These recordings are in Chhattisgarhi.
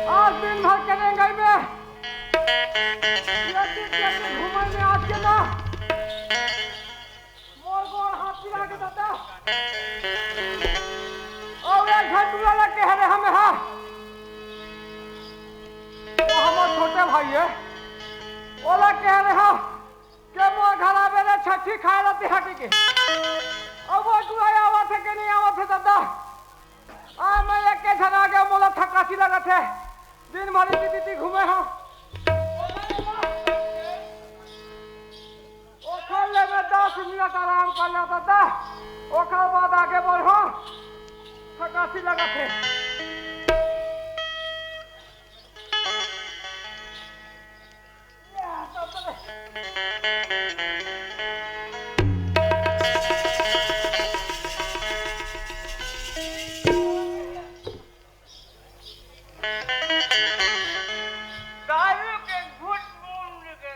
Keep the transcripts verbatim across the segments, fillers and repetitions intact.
आज दिन भर के रेंगई में, ये दिन के दिन घूमई में आज के ना, मोर गोड़ हाथ पिरा के दादा। अउ एक झन टूरा ला कहे रहे हमें हा, वो हमर छोटे भाई हे, ओला कहे रहे हा, के मोर घर आबे रे छट्ठी खाए ला तिहाटी के। अब वो टूरा आवत हे के नहीं आवत हे दादा? आ, मैं एक के झन आ गया, मोला थकासी लगत हे। दिन भर इति तिति घूमे हो। ओखर ले मैं दस मिनट आराम कर लेता था, ओखर बाद आगे बढ़ो। थकासी लगत हे। दारू के घूंट मूंद के।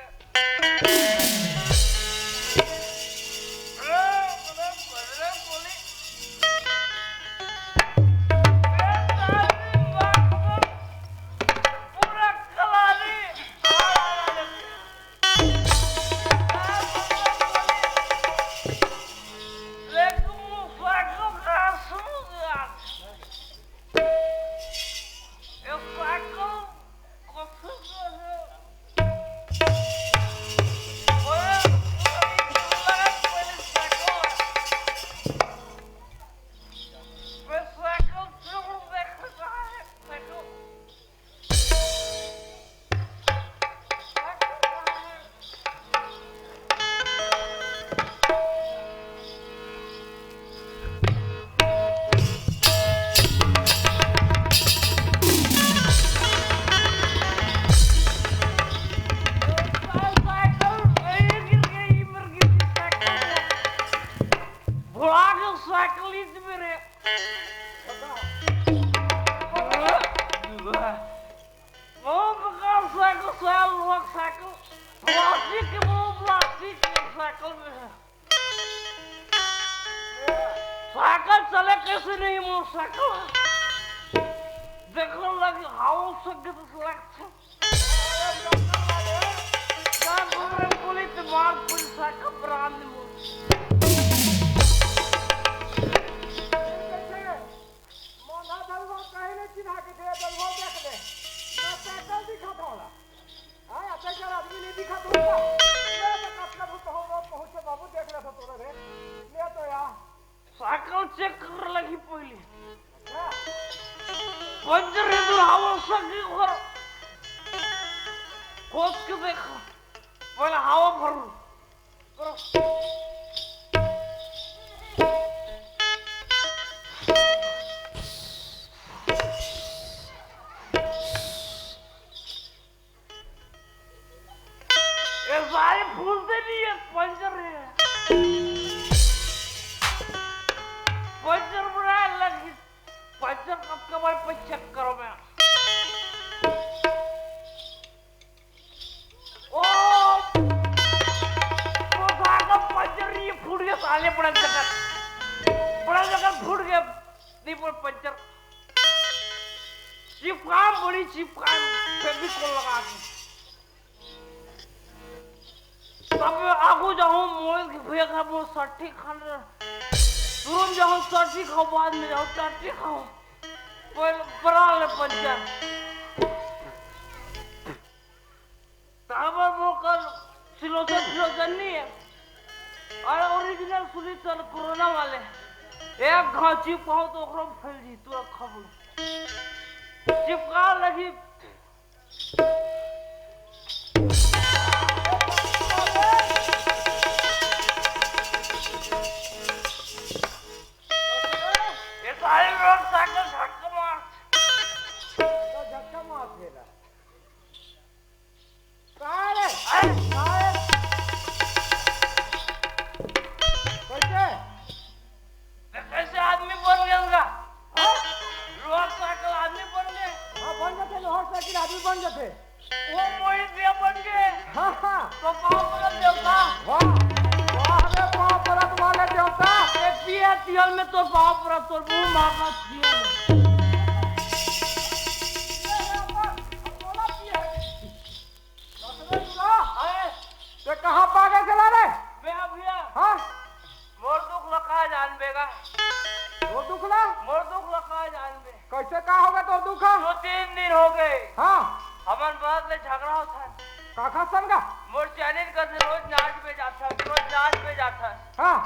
साइकिल, साइकिल, साइकिल, लोग साइकिल, प्लास्टिक के, वो प्लास्टिक के साइकिल में है। साइकिल चले कैसे नहीं, मोर साइकिल देखो लगी, हाउ सके तो लगते। पुलिस मार, पुलिस साइकिल ब्रांड मोर। मोना दरुआ कहीं नहीं चिन्हा के दे, दरुआ देख ले। ना साइकिल दिखा था वाला। हाँ, अतै कर आदमी नहीं दिखा तो का? ले तो कतका भूत हो, वो पहुँचे बाबू, देख ले तो तोरे रे। ले तो यार। साइकिल चेक कर लगी पहले। अच्छा। पंचर है तो हवा सके ऊपर। खोद के देखा। पहले हवा भरू। ए सारे फूलते नहीं है, पंचर है। पंचर बना लगी, पंचर कब कब आए, पे चेक करो मैं। ओ, वो साला पंचर नहीं है, फूट गया साले, बड़ा जगह, बड़ा जगह फूट गया, नहीं पर पंचर। चिपकाम बड़ी चिपकाम, फेविकोल लगा दी। तब आगू जाऊं, मोल के भैया का वो सट्टी खान, तुरंत जाऊं सट्टी खाओ, बाद में जाऊं टट्टी खाओ। पहले बना ले पंचर। तब वो कल सिलोचन, सिलोचन नहीं है। अरे ओरिजिनल सुनील सर कोरोना वाले। एक घाव चिपकाओ तो ओकरो फैल जी, तू खबू। चिपका लगी। ये सारे लोग साइकिल झटका मार। तो झटका मार फेरा। का रे? अरे! का रे? कैसे? कैसे आदमी बन गया उनका? हाँ? लोहा साइकिल आदमी बन गए। हाँ, बन जाते, लोहा साइकिल आदमी बन जाते। वो मोहित भैया बन गए। हाँ, हाँ। तो पाँव परत देवता। वाह, वाह रे, पाँव परत वाले देवता। ए, पी ए पी एल में तो पाँव परत, तो मुंह मारना पी ए पी एल में। हमन बरत ले झगड़ा होथन। काखर संग गा? मोर चैनिन कथे रोज नाच में जाथस, रोज नाच में जाथस। हाँ।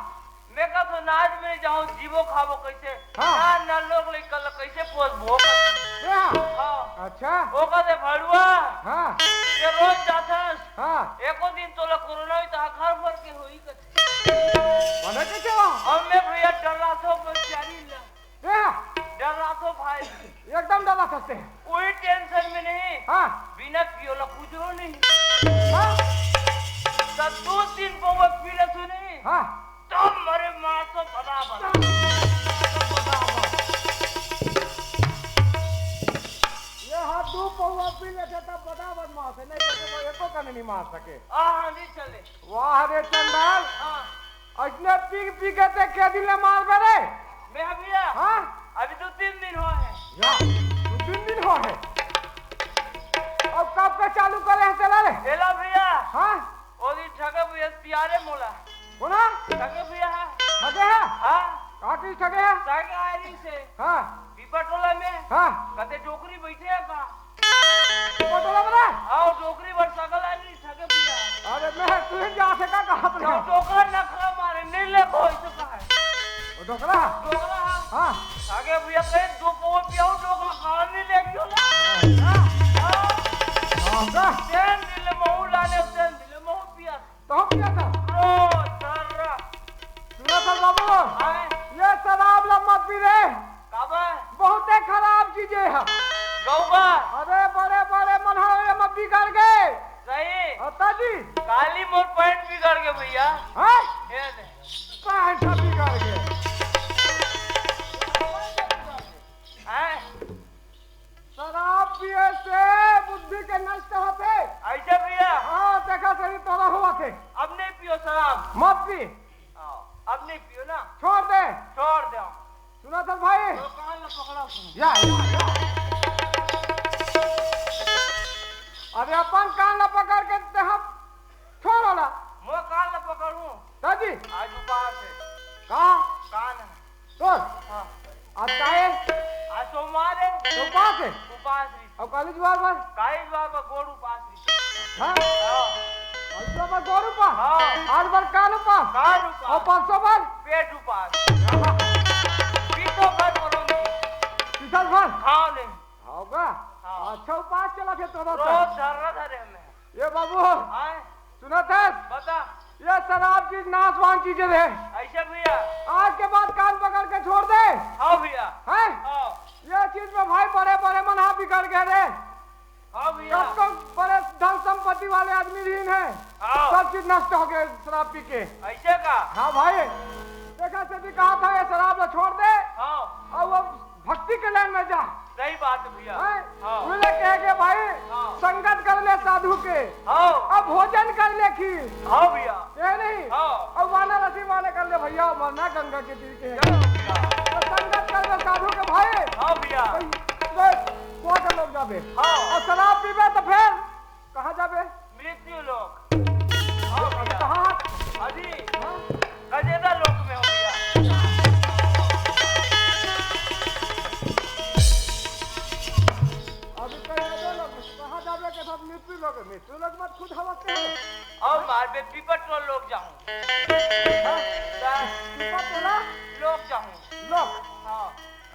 मैं कथों नाच में जाहूं, जीबो खाबो कइसे? हाँ। ना, ना लोग लइका ल कइसे पोसबो? ए हाँ। हाँ। अच्छा। ओ कथे भड़ुआ। हाँ। ये रोज जाथस। हाँ। एको दिन तोला कोरोना होही त घर भर के होही कथे। बने कइसे हो? अब मैं भैया डर्राथों बेचारी ला। ए हाँ। डर्राथों भाई। एकदम डर्राथस ते। कोई टेंशन में नहीं। हाँ। बिना पियो ला कुछ नहीं। हाँ। त दू तीन पौवा पी लेथों नहीं। हाँ। तब मरे मारथों बदा बदा। ये हाँ दू पौवा पी लेथे तब बदा बद मारथे, नहीं तो एको कने नहीं मार सके। हाँ, हाँ, नहीं चले। वाह रे चंडाल। हाँ। अइसने पी पी के ते के दिन ले मारबे रे? मैं भैया। हाँ? अभी दू तीन दिन होहे। या, दू तीन दिन होहे। अब कब के चालू करे हे तेला रे? एला भैया। हाँ? ओ दिन ठगे भैया पियारे मोला। कोन हा? ठगे भैया हा। ठगे हा? हाँ। का चीज ठगे हा? ठगे आयरी से। हाँ। पीपा टोला में। हाँ। कते डोकरी बैठे हे का? पीपा टोला में ना? हाँ, डोकरी बर सकल आयरी ठगे भैया। अरे मैं तू ही जा से का कहा तो अपने? डोकरा नखरा मारे, नहीं ले कोई तो कहा है। वो डोकरा? डोकरा हाँ। हाँ। ठगे भैया कहे दो पौवा पियाओ, डोकरा खान नहीं ले क्यों ना? हाँ। हाँ। हाँ, का? तेन दिले महू लाने, तेन दिले महू पिया। तो हम पिया था? रोज, दर्रा। सुना था बाबू? आए। ये शराब ला मत पी रे। काबर? बहुते खराब चीजे है। गौबा। अरे बड़े बड़े मन हो ये मत बिगड़ गए। सही। होता जी। काली मोर पैंट बिगड़ गए भैया। हाँ? ये ले। पैंट बिगड़ गए। आए। शराब पिए से बुद्धि के नष्ट होथे। ऐसे पिया? हाँ, देखा सही तोरा हुआ थे। अब नहीं पियो शराब। मत पी। हाँ, अब नहीं पियो ना। छोड़ दे। छोड़ दे। सुना था भाई? तो कान ला पकड़ा सुन। या, या, या। अरे अपन कान ला पकड़ के ते हम छोड़ वाला। मैं कान ला पकड़ूं। दादी। आज उपास है। कहाँ? कान है। तोर? हाँ। आज का हे? आज सोमवार है। तो उपास है? उपास रही। अब काली जुआर बर? काली जुआर बर गोड़ उपास रही। हाँ? हाँ। काली जुआर बर गोड़ उपास? हाँ। आज बर कान उपास? कान उपास। और परसों बर? पेट उपास। पीतो भर परोंगी। पीतल भर? खाओ नहीं। होगा? हाँ। अच्छा उपास चला थे तो रोज धर्रा धरे हमें। ये बाबू, हाँ। सुना था? बता। ये शराब चीज नाशवान चीजें रे। ऐसे भैया। आज के बाद कान पकड़ के छोड़ दे। हाँ भैया। हैं? हाँ। ये चीज में भाई बड़े बड़े मन हाँ बिगड़ गए रे। हाँ भैया। कब तो बड़े धन संपत्ति वाले आदमी भी हैं। हाँ। सब चीज नष्ट हो गए शराब पी के। ऐसे का? हाँ भाई। देखा से भी कहा था ये शराब ला छोड़ दे। हाँ। और वो भक्ति के लाइन में जा। सही बात है भैया। हैं? हाँ। उन्हें कह के भाई हाँ। संगत कर ले साधु के। हाँ। अब भोजन कर ले खीर। हाँ भैया। ये नहीं? हाँ। अब वाराणसी वाले कर ले भैया, मरना गंगा के तीर के। जय हो भैया। तो संगत कर ले साधु के भाई। हाँ भैया। तो, तो कोट लोग जाबे। हाँ। और शराब पीबे तो फिर कहाँ जाबे? मृत्यु लोक। हाँ भैया। कहाँ? अभी हाँ? गजेंद्र लोक में हो भैया। अभी गजेंद्र लोक में कहाँ जाबे के साथ मृत्यु लोक में? मृत्यु लोक में खुद हवा के है। और मार बे पीपट लोक जाऊँ। हाँ? का? पीपट लोक? लोक जाऊँ। लोक? हाँ।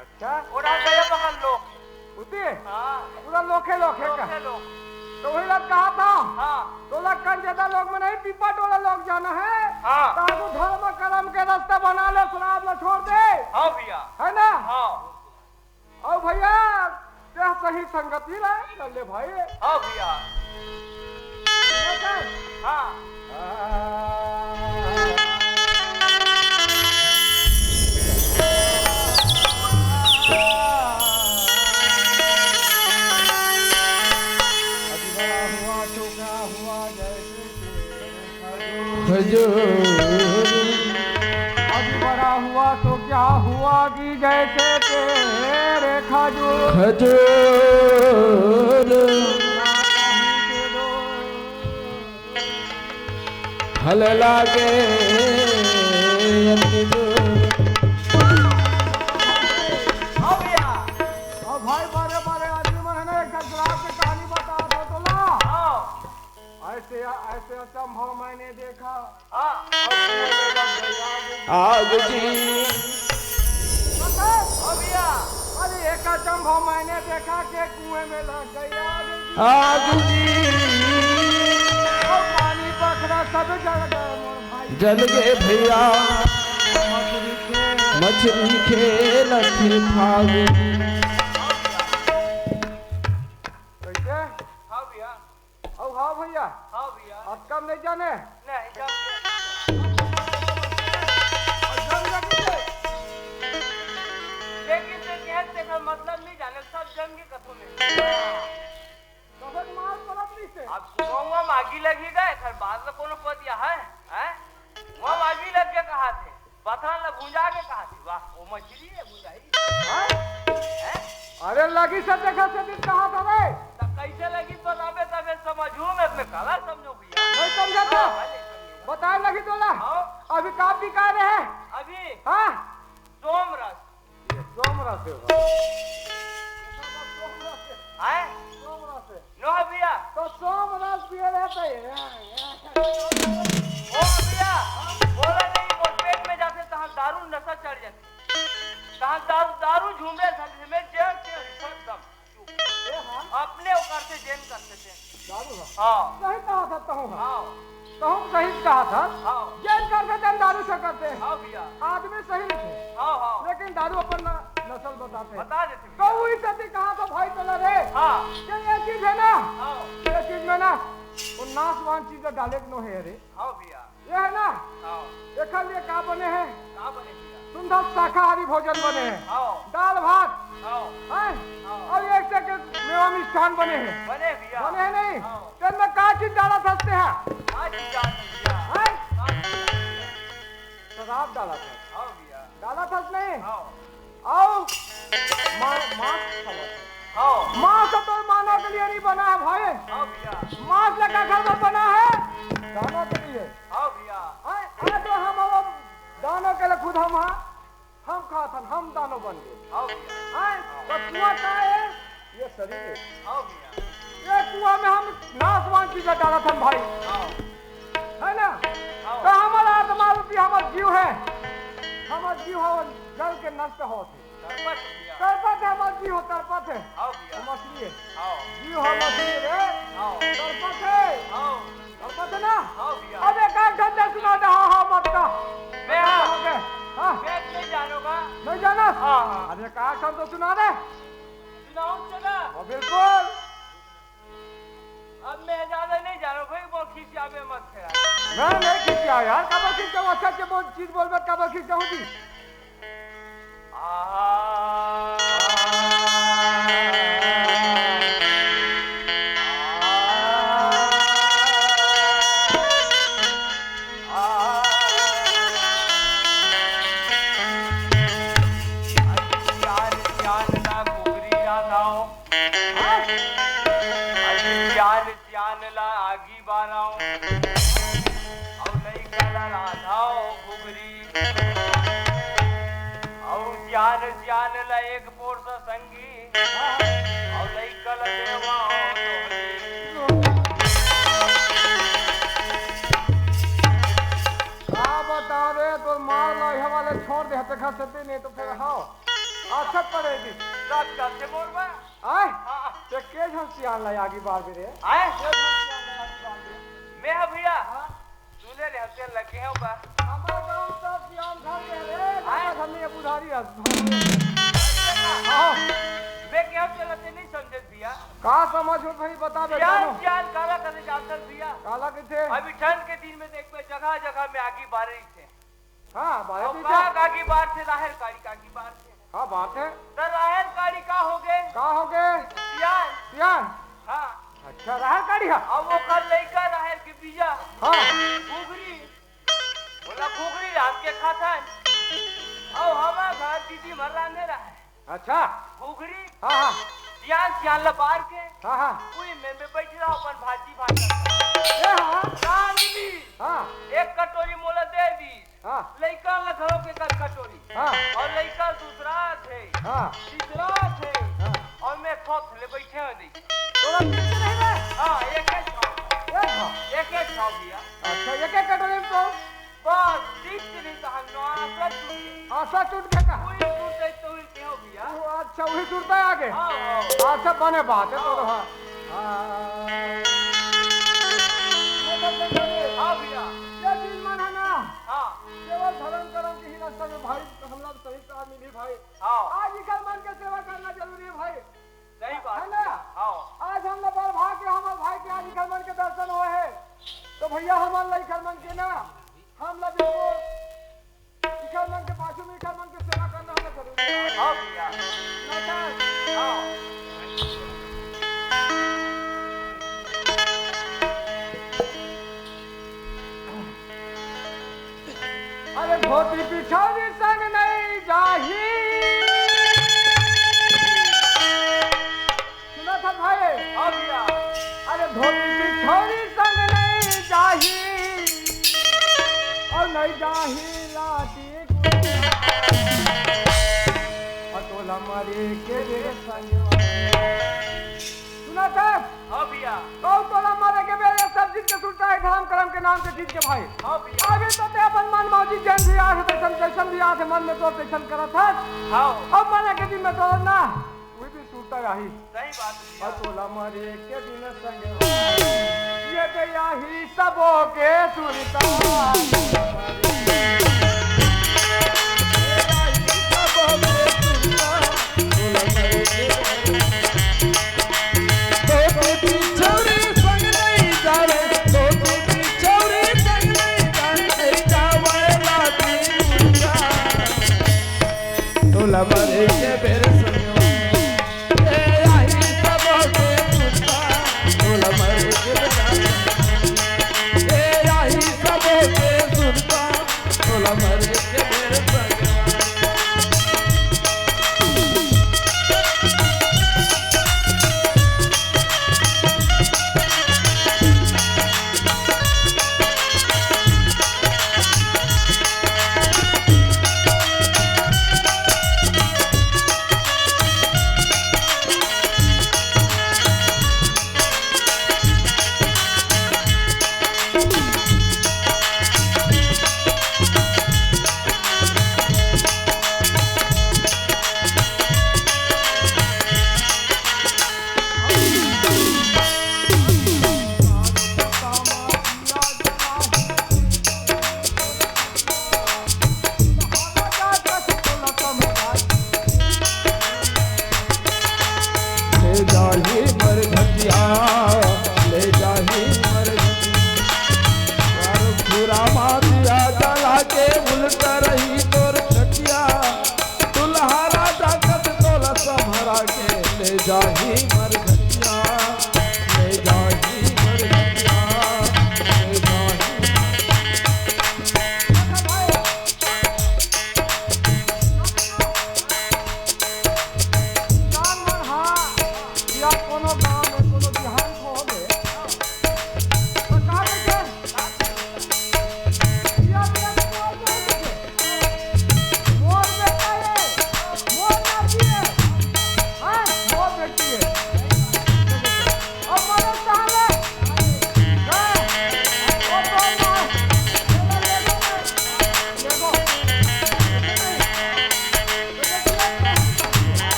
अच्छा। ओड़ा गया बगल लोक। उती? हाँ। पूरा लोखे लोखे का। लोखे लोक। तो वही बात कहा था। हाँ। तोला कंजदा लोक में नहीं, पीपा टोला लोक जाना है। हाँ। ताकू धर्म कर्म के रास्ता बना ले, शराब ला छोड़ दे। हाँ भैया। है ना? हाँ। और भैया, तें सही संगति ला कर ले भाई। हाँ भैया। ठीक है? हाँ। अभी बड़ा हुआ तो क्या हुआ, जैसे खजूर। अभी बड़ा हुआ तो क्या हुआ कि जैसे पेड़ खजूर। खजूर। फल लागे अति दूर। हाँ भैया। और भाई, बड़े बड़े आदमी मन है ना, एक ठन शराब के कहानी अचंभव मैंने देखा। हाँ। और कुएं में लग गई आग। आग जी। मतलब, हो भैया। अरे, एक अचंभव मैंने देखा कि कुएं में लग गई आग जी। आग जी। और पानी बखरा सब जल गए मोर भाई। जल गए भैया। मछली खेल। मछली खेलत हे फाग। कैसे? हाँ भैया। अउ हाँ भैया, हाँ भैया। अतका नहीं जाने। नहीं, जान गया। अउ जान गया कि नहीं? लेकिन ते कहे तेकर मतलब नहीं जाने, सब जन के कथो में। तबे मार पड़त नहीं से। अब कुआं में आगी लगी गए, फिर बाद में कोनो पतिया है, हैं? कुआं में आगी लग के कहा थे। पथरा ला भुंजा के कहा थी, वाह, वो मछली है भुंजाई। हाँ? हैं? अरे लगी से देखा से दिन कहा था रे। त कैसे लगी बताबे तबे समझू में अपने काला समझो भैया। नहीं समझा था। हाँ, हाँ, नहीं समझा। बताए लगी तोला। हाँ। अभी का बिका रहे हैं? अभी हाँ। सोम रस। ये सोम रस है। हैं? सोम रस है। नो है भैया। तो सोम रस पिए रहता है। ओ भैया, बोला नहीं, मोर पेट में जाते तहाँ दारू नशा चढ़ जाते। तहाँ दारू, दारू झूमे संग में जेल के हिसाब दम। ए हाँ। अपने ओकर से जेन करते थे। दारू हाँ। हाँ। सही कहा था तहूँ हाँ। हाँ। तहूँ सही कहा था। हाँ। जेन करते थे दारू से करते हैं। हाँ भैया। आदमी सही नहीं थे। हाँ, हाँ। लेकिन दारू अपन न-, नस्ल बताते हैं। बता देते तो भैया। वही सती कहा था भाई तोला रे। हाँ। कि ये चीज है ना, हाँ। ये चीज में ना, वो नाशवान चीज डाले के नो है रे। हाँ भैया। ये है ना, हाँ। एकर लिए का बने है? का बने भैया? सुंदर शाकाहारी भोजन बने है। हाँ। दाल भात। हाँ। हैं? हाँ। और एक से एक मेवा मिष्ठान बने है। बने भैया। बने है नहीं? हाँ। तेन में का चीज डाला सकते हैं? का चीज डाला सकते हैं? हैं? का चीज डाला सकते हैं? शराब डाला था। हाँ भैया। डाला था कि नहीं? हाँ। आओ, मा-, मांस खावा था। हाँ। मांस तो मानव के लिए नहीं बना है भाई। हाँ भैया। मांस लगा घर में बना है, दानव के लिए। हाँ भैया। हाँ, आज तो हम अब दानव के लिए खुद हम हाँ, हम खात हन, हम दानव बन गए। हाँ भैया। हाँ, तो कुआं का है? ये शरीर है। हाँ भैया। ये कुआं में हम नाशवान चीजें डालत हन भाई। हाँ। है ना? हाँ। तो हमारा आत्मा रूपी हमारा जीव है, हमारा जीव है, वो जल के नष्ट होत है। तड़पत है भैया। तड़पत है, हमारा जीव तड़पत है। हाँ भैया। वो मछली है। हाँ। जीव है मछली रे। हाँ। तड़पत है। हाँ। तड़पत है ना? हाँ भैया। अब एक आध घंटा सुना दे, हाँ, हाँ, मत का। मैं हाँ। हो गए। हाँ। मैं नहीं जानूंगा। नहीं जाना? हाँ, हाँ। अब एक आध घंटा सुना दे। सुनाओ चला। हाँ, बिल्कुल। अब मैं ज्यादा नहीं जानू भाई, वो खिसिया में मत खेला। मैं नहीं खिसिया यार, कब खिसिया? अच्छा से बोल, चीज बोल, मैं कब खिसिया हूँ जी? आ, आ, आ, ज्ञान, ज्ञान ना घुघरी राधाओ। हाँ? अरे ज्ञान ज्ञान ला आगी बाराओ। अउ लइका ला राधाओ घुघरी। अउ ज्ञान ज्ञान ला एक पोर सा संगी। अउ लइका ला देवाओ डोहरी। का बता रे, तोर मार ला ये वाले छोड़ दे, हते खा सकते नहीं तो फिर हाँ। अच्छा पड़ेगी। रात का से बोल बा। आय? हाँ। ते के झन सियान ला आगी बार दे रे? आय? के झन सियान ला आगी बार दे? मैं हा भैया। हाँ। सुने ले, हमसे लगे हो बा। हमारे गांव सब सियान घर के रे, आय? हमें ये बुढ़ारी है। हाँ। मैं क्या चला ते नहीं समझे भैया। का समझ हो भाई, बता बे, सियान, जानो। सियान काला करे जानते भैया। काला किथे? अभी ठंड के दिन में देख बे, जगह जगह में आगी बार रही थे। हाँ, बारे अउ पीछे। का, का की बात थे, राहेर काड़ी का की बात थे। हाँ, बात है। त राहेर काड़ी का हो गए? का हो गए? सियान। सियान? हाँ। अच्छा, राहेर काड़ी हा? अब ओकर लइका राहेर के बीजा। हाँ। घुघरी। बोला, "घुघरी रांध के खाथन।" अउ हमार घर दीदी मर रांधे रहे। अच्छा। घुघरी। हाँ, हाँ। सियान, सियान ला बार के। हाँ, हाँ। उही में, में बैठ रहा अपन भाजी, भाजी। ए, हाँ। रांध दी। हाँ। एक कटोरी मोला दे दी। हाँ। लइका ला घलो के कर कटोरी। हाँ। अउ लइका दूसरा थे। हाँ। तीसरा थे। हाँ। अउ मैं थोक ले बैठे हो दी। तोरा पीछे नहीं रे? हाँ, एक ही था। एक था। एक के खाओ भैया। अच्छा, एक एक कटोरी में तो बस, ठीक से नहीं तो हम नौ आसा टूट गए। आसा टूट गया का? वही टूट गई तो वही क्यों भैया? वो अच्छा, वही सुरता आ गए। हाँ, हाँ। अच्छा, बने बात है तो, हाँ। हाँ। हाँ। ये दिन मन है ना? हाँ। केवल धर्म करम के ही रास्ता में भाई, हम लोग सभी का मिली भाई। हाँ। आज इकर मन के सेवा करना जरूरी है भाई। सही बात है ना? हाँ। आज हम लोग बड़ भाग के हमारे भाई के आज इकर मन के दर्शन हुए हैं। तो भैया हमारे ला इकर मन के ना, हम लोग बिल्कुल इकर मन के पाछू में इकर मन के सेवा करना हमें जरूरी है। हाँ भैया। ना सर? हाँ। अरे धोती पिछौरी संग नहीं जाही। सुना था भाई? हाँ भैया। अरे धोती पिछौरी संग नहीं जाही, और नहीं जाही लाठी गुड़िया। और टोला मरे के बेर संग। सुना था? हाँ भैया। कौन टोला मारे के बेर ये सब चीज के सुनता है, धर्म करम के नाम के चीज के भाई। हाँ भैया। अभी तो ते अपन मन मौजी जैन भी आथे, तैसन, जैसन भी आथे, मन में तो तैसन करत है। हाँ। अब मरे के दिन में तो ना, वो भी सुनता रही। सही बात भैया। और टोला मारे के दिन संग। ये दे आही सबो के सुनता। टोला मरे के बेर संग। ए आही सबो के सुनता, टोला मरे के बेरा। ए आही सबो के सुनता, टोला मरे के बेर संग। ले जाही मर घटिया, ले जाही मर घटिया। यार पूरा मातिया जला के उल्टा रही तोर खटिया। दुल्हा राजा कस तोला संभरा के ले जाही मर घटिया, ले जाही मर घटिया, ले जाही। जान मन हा, या कोनो गांव में कोनो बिहान को होगे, तो का देखे? या बेटा को देखे। मोर बेटा ये, मोर नाती है। हाँ, मोर बेटी है। अब मदद कहाँ है? हाँ, वो तो ना, चलो ले लो, ले लो।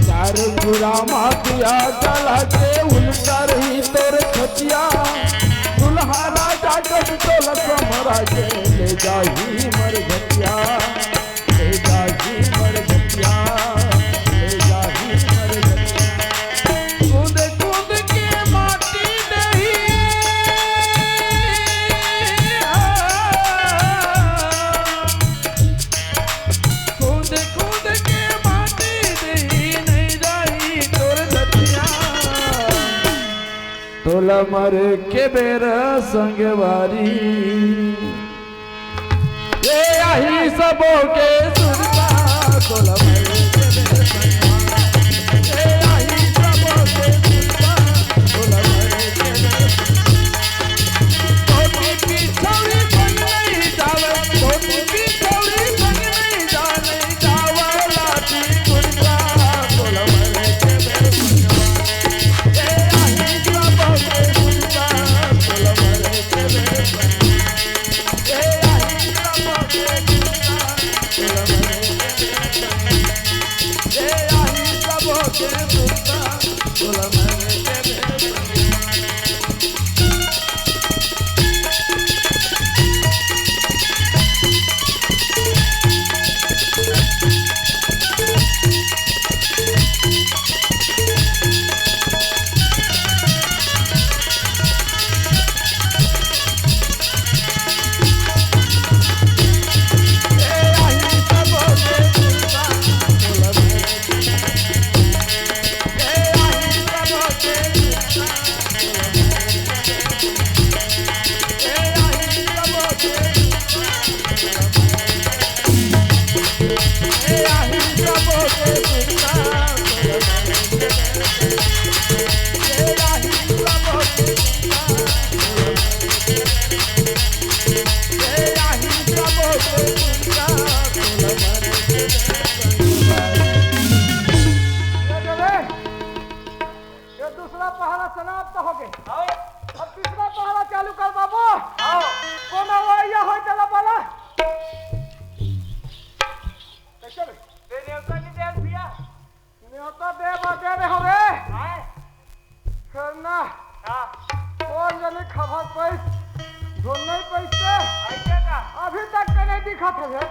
चार चूड़ा माफिया चला के उल्टा रही तोर खटिया। दुल्हा राजा कस तोला संभरा के ले जाही मर घटिया, ले जाही मर घटिया, ले जाही मर घटिया। कूद कूद के माटी दही, कूद कूद के माटी दही, नहीं जाही तोर दतिया। टोला मरे के बेर संगवारी, ये आही सबो के सुरता। टोला मरे के बेर संगवारी, ये आही सबो के सुरता। टोला मरे के बेर संगवारी। धोती पिछौरी संग नहीं जावे, धोती पिछौरी संग नहीं जावे, जावे लाठी गुड़िया। टोला मरे के बेर संगवारी, ये आही सबो के ये दूसरा पहरा समाप्त हो गए। आओ। अब तीसरा पहरा चालू कर बाबू। आओ। कोनो वैया होय तेला बोला। कैसे रे? ते नेवता नहीं दे भैया। नेवता दे बा दे रहे हो रे। आए। करना। हाँ। कौन जाने खबर पैस, धुन नहीं पैसते। ऐसे का? अभी तक के नहीं दिखा थे रे।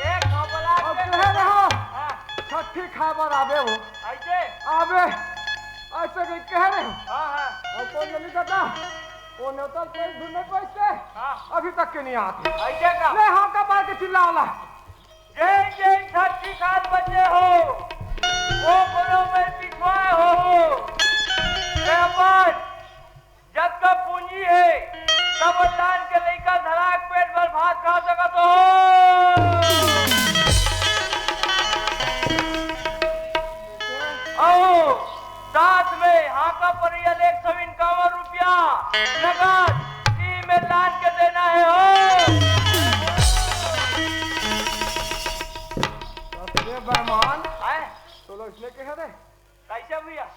एक खबर और के कहे रहो। हाँ। छठी खाए बर आबे हो। ऐसे? आबे, ऐसे भी कह रहे हो। हाँ, हाँ। और कौन जल्दी दादा? वो नेवता कोई ढूंढने को इससे? हाँ। अभी तक के नहीं आते। ऐसे का? ले हाँ का बात चिल्ला वाला। जय जय छठी सात बजे हो, वो बोलो मैं पिछवाए हो, हो। जय बात। जतका पूंजी हे, तब लान के लइका धरा के पेट भर भात खा सकत हो। अउ साथ में हाका परिया ले एक सौ इक्यावन रुपया नगद ई में लान के देना हे हो। अरे बेईमान, आए? तो लोग इसने कहे थे? कैसे भैया?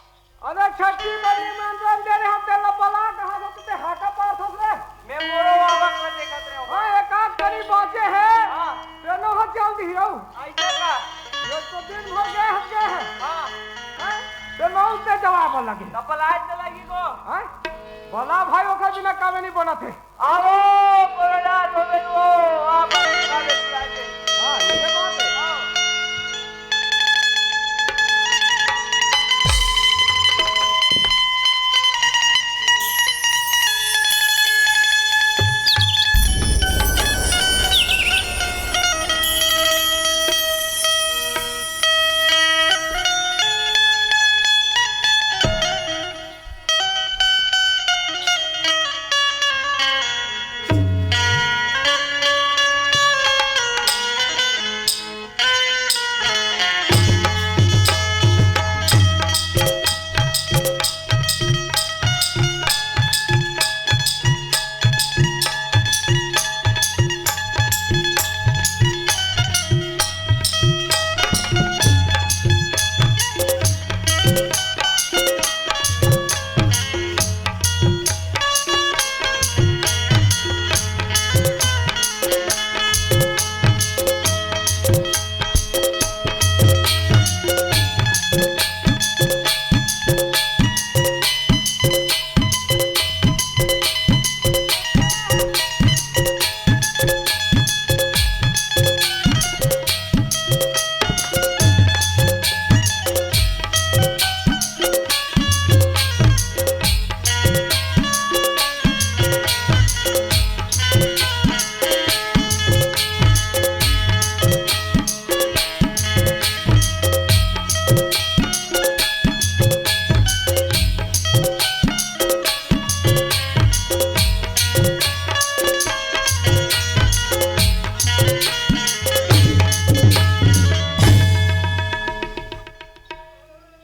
अरे छठी में निमंत्रण दे रहे हम, तेला बला कहाँ से तुझे हाका पार थोस रे? मैं मोरो वाला का देखत रहे हो। हाँ, एक आध करी बाजे है। हाँ। तेनो हो जल्दी ही रहू। ऐसे का? ये तो दिन भर गए हम गए हैं। हाँ। हैं? तेनो उससे जवाब लगे। तो बलाए चलेगी को? हैं? भला भाई ओकर बिना कामे नहीं बनत हे। आओ, प्रहलाद हो गए वो, आप खा ले, खा ले। हाँ, ये बात है। आओ।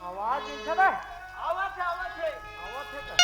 आवाज नीचे ले। आवत हे, आवत हे। आवत हे का?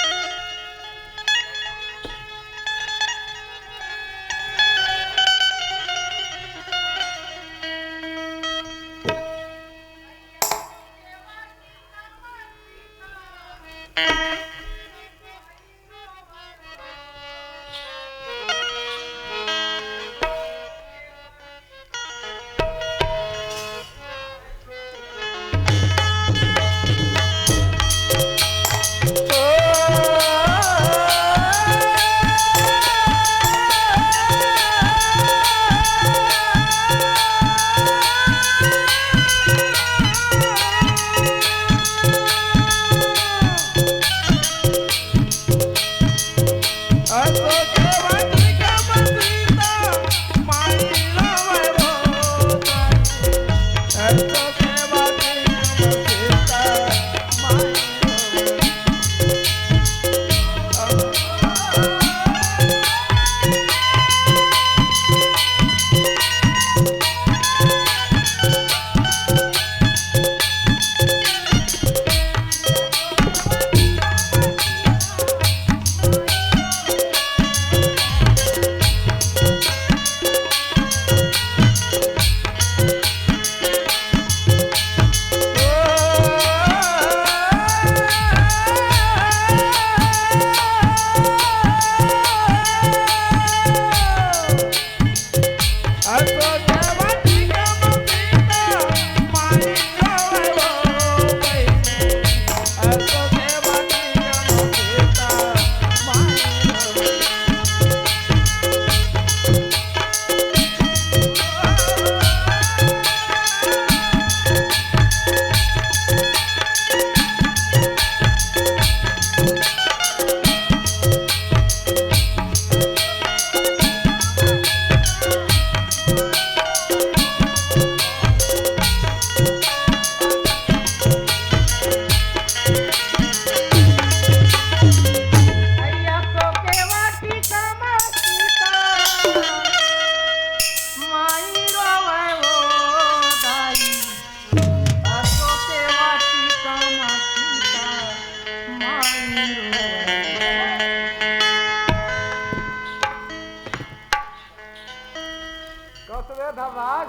कस रे धर्मराज,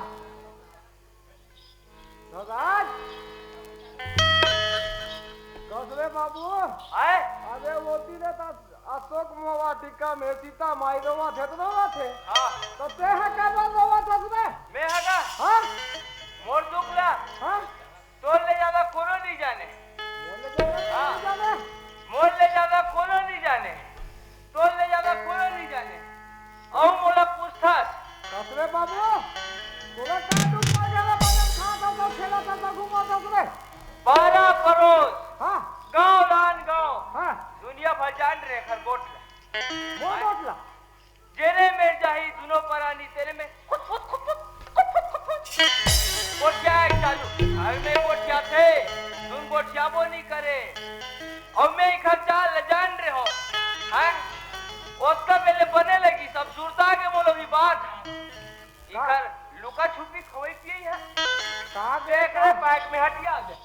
धर्मराज, कस रे बाबू। आय? अरे ओती ले त अशोक मोवा टीका में सीता माई रोवत हे त रोवत हे। हाँ। त तेहा का बर रोवत हस बे? मैं हा का? हाँ? मोर दुख ला। हाँ? तोर ले जादा कोनो नहीं जाने। मोर ले जादा हाँ। कोनो नहीं जाने। मोर ले जादा कोनो नहीं जाने। तोर ले जादा कोनो नहीं जाने। अउ मोला पूछथस। कस रे बाबू, तोला का दुख पड़ गया रे? बजन खात हस, खेलत हस, घूमत हस रे। बारह परोस हाँ। गांव लान गांव। हाँ। दुनिया भर जान रे खरगोट ला। मोर गोट ला। जेरे मेर जाही दुनो परानी तेरे में खुद खुद खुद खुद खुद खुद खुद खुद। गोठिया एक चालू। घर में गोठिया थे, तुम गोठिया बो नहीं करे। और मैं इखर चाल ल जान रहे हो। हैं? ओतका बेले बने लगी, सब सुरता के बोलो भी बात। इखर लुका छुपी खवई पियई है। का देख रहे बैग में हटिया दे।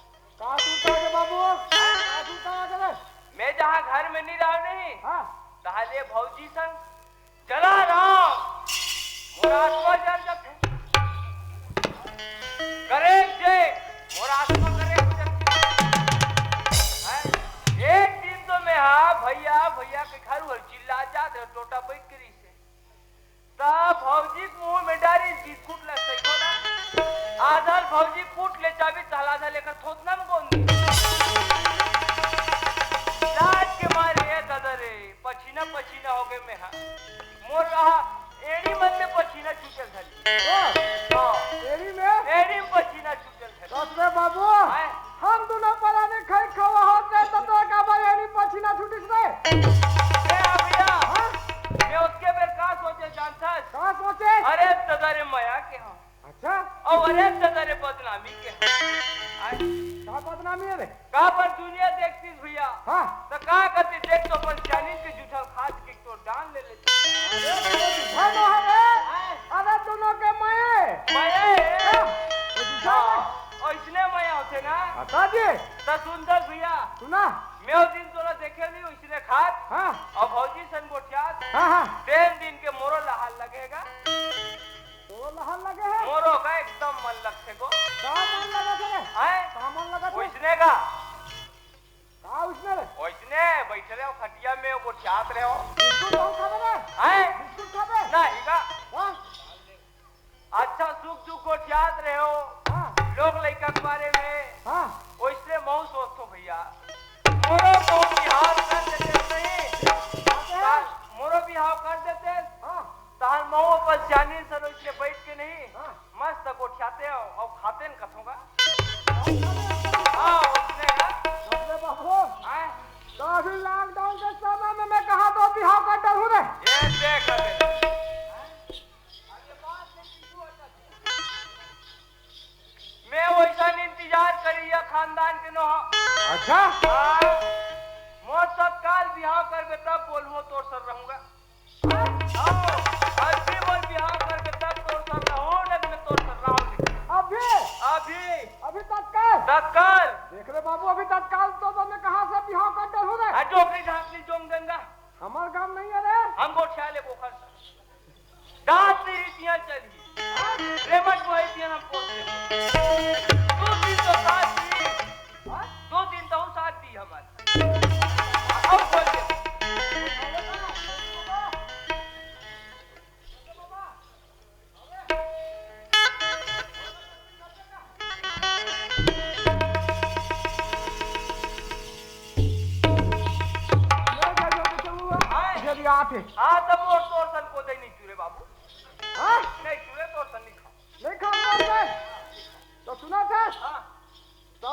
का सुरता के बाबू? का सुरता के रे? मैं जहाँ घर में नहीं रहा नहीं, हाँ। तहाँ ले भौजी संग चला रहा। मोर आत्मा जल जथे। करे जे, मोर आत्मा करे जथे। हैं? एक दिन तो मैं हाँ भैया, भैया के घर उहर चिल्ला जात रहे, टोटा बैठ के रही से। त भौजी के मुंह में डारी बिस्कुट ला सही होला। आधा ल भौजी कूट ले चाबी, तहला आधा लेकर थोथना में गोंद दी। लाज के मारे ए दादा रे, पछीना पछीना हो गए मैं हा। मोर रहा एड़ी मन में पछीना छूटल धरी। ओ, हाँ। एड़ी में? एड़ी में पछीना छूटल धरी। कस रे बाबू, हैं? हम दुनो परानी खाई खवा होत रहे त तोरा का बार एड़ी पछीना छूटिस रे? ए आ भैया, हाँ? मैं ओतके बेर का सोचे जानथस? का सोचे? अरे दादा रे मया के हम। अच्छा? अउ अरे दादा रे बदनामी के हम। आय। का बदनामी हे रे? का पर दुनिया देखतीस भैया? हाँ। त का करती देख तो अपन जानिन के जूठा खात के तो डांग ले लेती। अरे, तोर जूठा नो हरे। आय। अरे, दुनो के मये। मये? हाँ, वो जूठा हाँ, हे। ओइसने मया होथे ना। बता दे। त सुंदर भैया। सुना। मैं ओ दिन तोला देखे नहीं ओइसने खात। हाँ। अउ भौजी सन गोठियात। हाँ, हाँ। तेन दिन के मोरो लहाल लगेगा। तो लहर लगे हे। मोरो का एकदम मन लगथे गो। का मन लगत हे? हैं? का मन लगत हे? ओइसने का। का ओइसने रे? ओइसने बैठे रहो खटिया में, गोठियात रहो। बिस्कुट कौन खाबे रे? हैं? बिस्कुट खाबे? नहीं का। हाँ? अच्छा सुख दुख गोठियात रहो। हाँ। लोग लइका के बारे में। हाँ। ओइसने महूँ सोचथो भैया। मोरो तो बिहाव कर देते नहीं। बात हे? मोरो बिहाव कर देते। हाँ। तहार मऊ अपन सियानी सन ओइसने बैठ के नहीं, हाँ। मस्त गोठियाते हो अउ खाते न कथों का। हाँ, ओइसने का। अरे बाबू, हाँ? तो अभी लॉकडाउन के समय में मैं कहा तो बिहाव कर डालूं रे। ये देख अबे। मैं ओइसन इंतजार करिया खानदान के नो। अच्छा? हाँ। मोर तत्काल बिहाव करबे तब बोलूं तोर सर रहूंगा। आओ, अभी मोर बिहाव करबे तब तोर सर रहूं, नहीं तो मैं तोर सर रहूं नहीं। अभी? अभी। अभी तत्काल? तत्काल। देख रे बाबू, अभी तत्काल तो, तो मैं कहाँ से बिहाव कर डालूं रे? आ डोकरी ढाकली जोंग गंगा। हमार गांव नहीं है रे। हम गोठिया ले बोखर से। दांत नहीं रीतियां चली। रेमट बोहे दिया हम पोते। दो दिन तो साथ दी। हाँ? दो दिन तो साथ दी हमारे। अब बोल दे। आथे। हाँ, तब वो तोर सन कोदई नहीं चुरे बाबू। हाँ? नहीं चुरे तोर सन नहीं खाओ। नहीं खाओ तोर सन? तो सुना था? हाँ। तो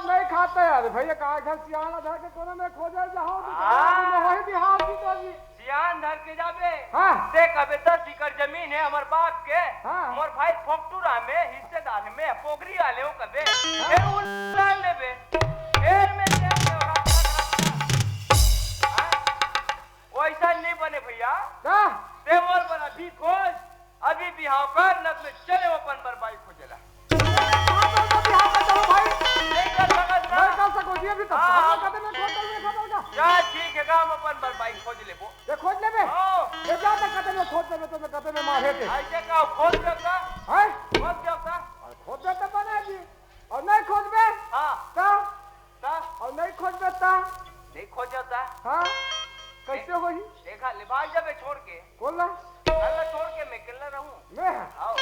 नहीं खाता यार भैया, का घर सियाना धर के कोनो में खोजे जाओ तो हाँ। वही बिहार की तो जी। सियान धर के जाबे। हाँ। देख अबे दस एकड़ जमीन है हमर बाप के। हाँ। मोर भाई फोकटुरा में हिस्सेदार है, मैं पोगरी वाले हूँ कबे। हाँ। फिर उल्ला लेबे। फिर मैं देख के ओरा हाँ। वैसा नहीं बने भैया। का? ते मोर बर अभी खोज, अभी बिहाव कर, न तो मैं चले अपन बर बाई खोजेला। कहाँ कर दो बिहाव कर दो भाई? नहीं कर सकत ना। नहीं कर सको जी, अभी तो हाँ। कदम में खोज कर खबर का। चल ठीक है, हम अपन बर बाई खोज लेबो। ये खोज लेबे? हाँ। ये जा तक कदम में खोज लेबे तो मैं कदम में मारे थे। ऐसे का खोज सकता? हैं? खोज सकता? और खोज दे तो बना जी। और नहीं खोजबे? हाँ। तो? ता? और नहीं खोजबे ता? नहीं खोजता। हाँ? कैसे दे-, होही? देखा, ले भाग जाबे छोड़ के। कौन ला? अल्लाह छोड़ के मैं अकेला रहूं। मैं? आओ।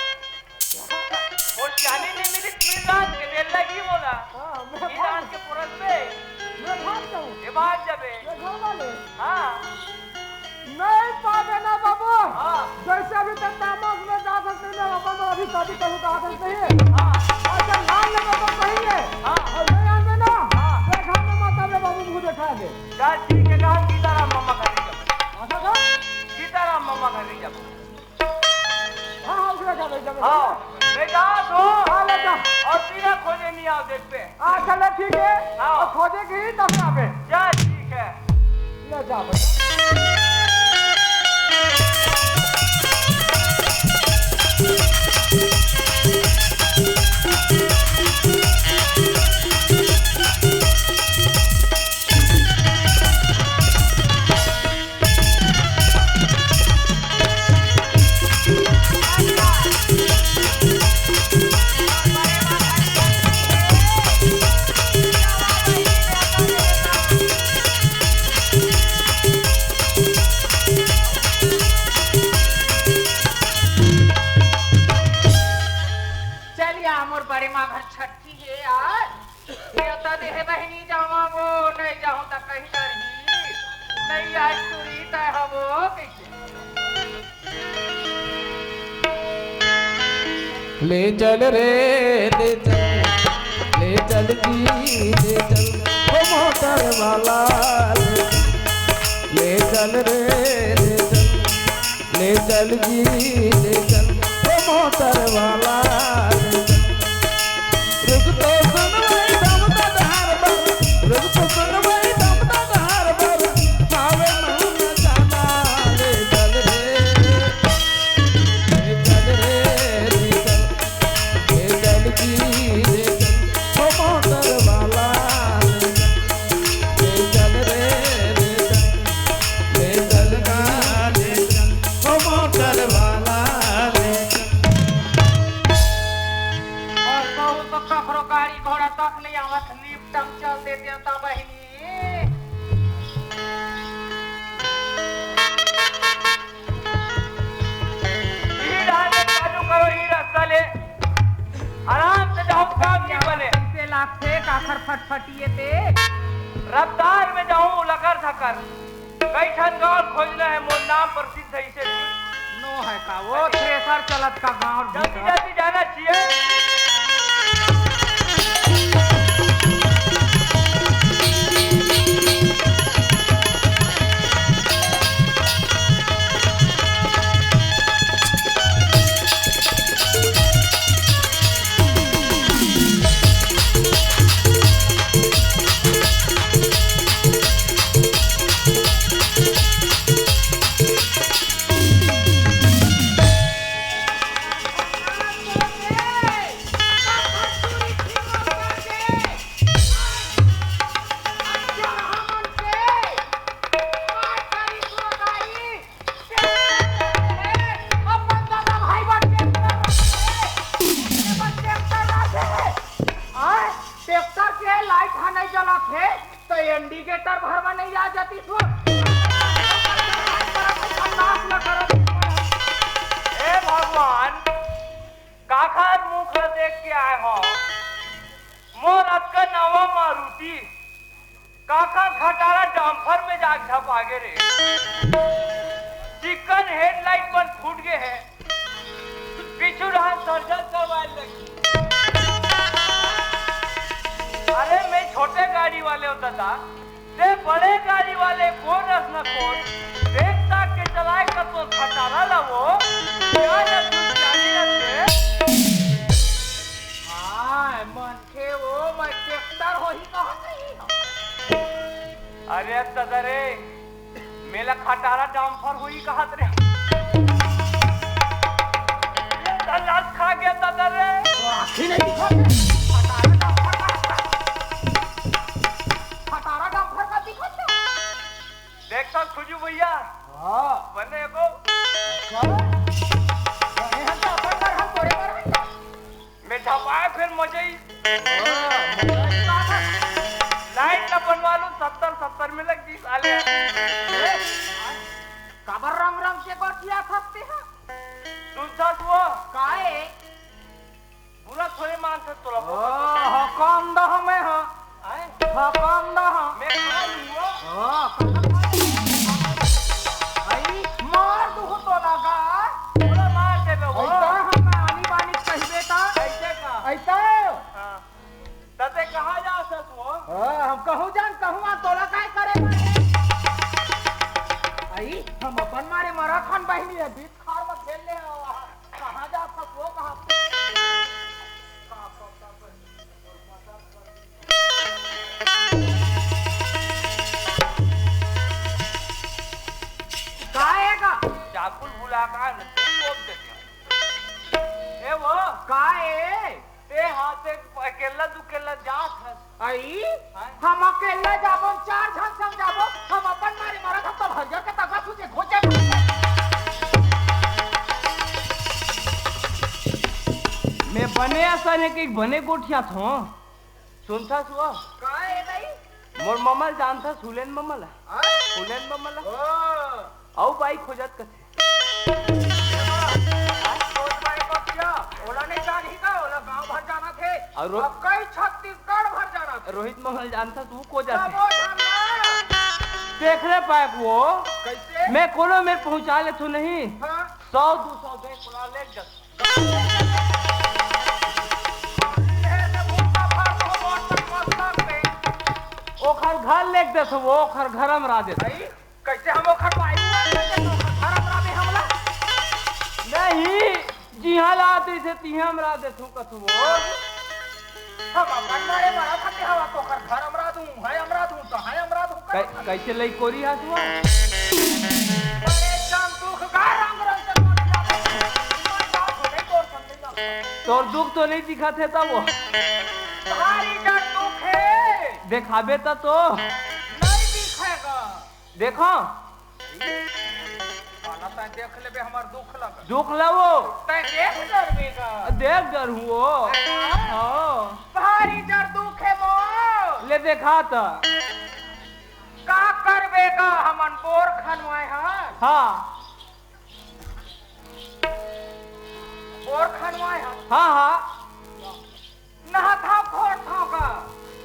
मोर जाने नहीं मिली, तीन रात के बेला की बोला। हाँ, मैं तीन भाग रात के पुरत पे। मैं भाग जाऊं। ये भाग जाबे। ये घर वाले। हाँ। नहीं पावे ना बाबू। हाँ। जैसे अभी तक तामस में जात हस, नहीं ना अपन अभी शादी करू का आदत नहीं है। हाँ। अच्छा, नाम लेवे तो सही है। हाँ। और नहीं आवे ना, हाँ। देखा ना माता में बाबू मुंह देखा दे। चल ठीक है, कहा सीताराम मामा घर नहीं जाबो। अच्छा का? सीताराम मामा घर नहीं जाबो। हाँ, हाँ, उठा जा, ले जा, ले जा। हाँ, ले जा तो। हाँ, ले जा। और बिना खोजे नहीं आओ देख पे। हाँ, चले, ठीक है। हाँ। और खोजे की ही तब यहाँ पे। जा, ठीक है। ले जा बेटा। चल या मोर बड़े माँ घर छट्ठी हे यार। देवता देहे बहिनी जावा वो, नहीं जाहूं त कहीं डरही। नहीं आज तुरी तय हवो कइसे। ले चल रे, ले चल, ले चल जी, ले चल, ओ मोटर वाला, ले चल, ले चल रे, ले चल। ले चल जी, ले चल, ओ मोटर वाला, ले चल। रुक तो सुन भाई, दम तो धार बर, रुक तो सुन भाई, दम तो धार बर, पावे मन जाना। ले चल रे, ले चल रे, ले चल, ले चल जी, ले चल, ओ मोटर वाला, ले चल, ले चल रे, ले चल। ले चल गा, ले चल, ओ मोटर वाला, ले चल। और कहूँ तो कखरो गाड़ी घोड़ा तक नहीं आवत, लिफ्ट में चल देते तो बहिनी। ई रास्ता चालू करो, ई रास्ता ले। आराम से जाओ, काम नहीं बने। कैसे लागथे, काखर फटफटिए ते? रफ्तार में जाऊं, लकर धकर। कई ठन गांव खोजना है, मोर नाम प्रसिद्ध है इसे भी। नो है का, वो थ्रेसर चलत का गांव जल्दी, भीतर। जल्दी जाना चाहिए। अपन दादा भाई बर ट्रैक्टर रखे। एमा ट्रैक्टर रखे। आय, ट्रैक्टर के लाइट ह नहीं जलत हे, तो इंडिकेटर भरवा नहीं आ जाती तू। नाश न करो। हे भगवान, काखर मुख ल देख के आए हो? मोर अतका नवा मारुति, काखर खटारा डंपर में आग झपा गे रे। चिकन हेडलाइट मन फूट गे हे। पीछू डहर सर्जन करवाए लगी। अरे, मैं छोटे गाड़ी वाले हूँ दादा, ते बड़े गाड़ी वाले कोन अस न कोन, देख ताक के चलाए का तो खटारा ला वो, क्या न तू जानी न ते। हाँ, मन के वो, मैं ट्रैक्टर होही कहत रही हूँ। अरे दादा रे, मेला खटारा डंपर होही कहत रे। ये दलाल खा गया दादा रे। आँखी नहीं दिखा थे। खटारा डंपर का, खटारा डंपर का दिखा थे। देख तो खुजू भैया। हाँ। बने को। अच्छा। बने हम तो अपन घर हम तोरे घर हम। मैं झपाए फिर मजे ही। हाँ, मजा ही बात है। लाइट ना बनवा लूं, सत्तर सत्तर में लग गई साले। ए, काबर रंग रंग के गोठिया थसते हैं? सुन सास वो। काहे? बुरा थोड़े मानथस तोला। ओ, हकम दह मैं हाँ। आए? हकम दह। मैं खा लूंगा। ओ, कहाँ खा लूंगा? आई, मार दूँ तोला का। तोला मार देबे वो। ऐसा हम आनी बानी कहिबे ता। ऐसे का? ऐसा। हाँ। तते कहाँ जा सस वो? ओ, हम कहूँ जान, कहूँ आ, तोला काय करे बाटे? आई, हम अपन मारे मरा खान बहिनी है, बीच खार में खेल ले आओ, आ, कहाँ जा सस वो, कहाँ? का है का? चाकुल भुला का न, तू बोल देते हैं। ए वो? का है? ते हाथे अकेला दुकेला जात हस। आई, हाँ? हम अकेला जाबो, चार झन संग जाबो, हम अपन मारे मरत हम तो हरियर के तगा तुझे घोचे। मैं बने असन है कि बने गोठिया थो। सुनथस वो? का है भाई? मोर ममल जानथस, हुलेन ममल। हाँ? हुलेन ममल। ओ। अउ बाई खोजत कथे। ओला नहीं जानही का? ओला गांव भर जाना थे। अउ रो- अब कई छत्तीसगढ़ भर जाना थे। रोहित मंगल जानथस, वो खोजत हे। देख ले पाए वो। कैसे? मैं कोनो मेर पहुंचा लेथो नहीं। हाँ। सौ दू सौ दे, ओला ले जस। ओखर घर लेग देथो, वो ओखर घर अमरा देथो। भाई, कैसे हम ओखर पाई? कैसे ओखर घर अमरा दे हमला? नहीं, जिहाँ ला देथे, तिहाँ अमरा देथो कथो वो। हम अपन मारे मरा खाते हवा, तो ओखर घर अमरा दूँ, है अमरा दूँ, तो है अमरा दूँ, कै-, कैसे लई कोरी हाथ हुआ? अरे, जम दुख का रंग रंग के कोरी हाथ। मैं जात हो, नहीं तोर संग नहीं जात। तोर दुख तो नहीं दिखत हे तब वो। भारी जड़ दुख हे। देखाबे त तो। नहीं दिखेगा। देखो। काला तैं देख लेबे, हमर दुख लग। दुख लगो। तैं देख डरबे गा। देख डरहूँ वो। हाँ। हाँ। भारी जड़ दुख हे मोर। ले देखा त। का करबे गा, हमन बोर खनवाए हन। हाँ। बोर खनवाए हन। हाँ, हाँ। नहाथव खोरथव का?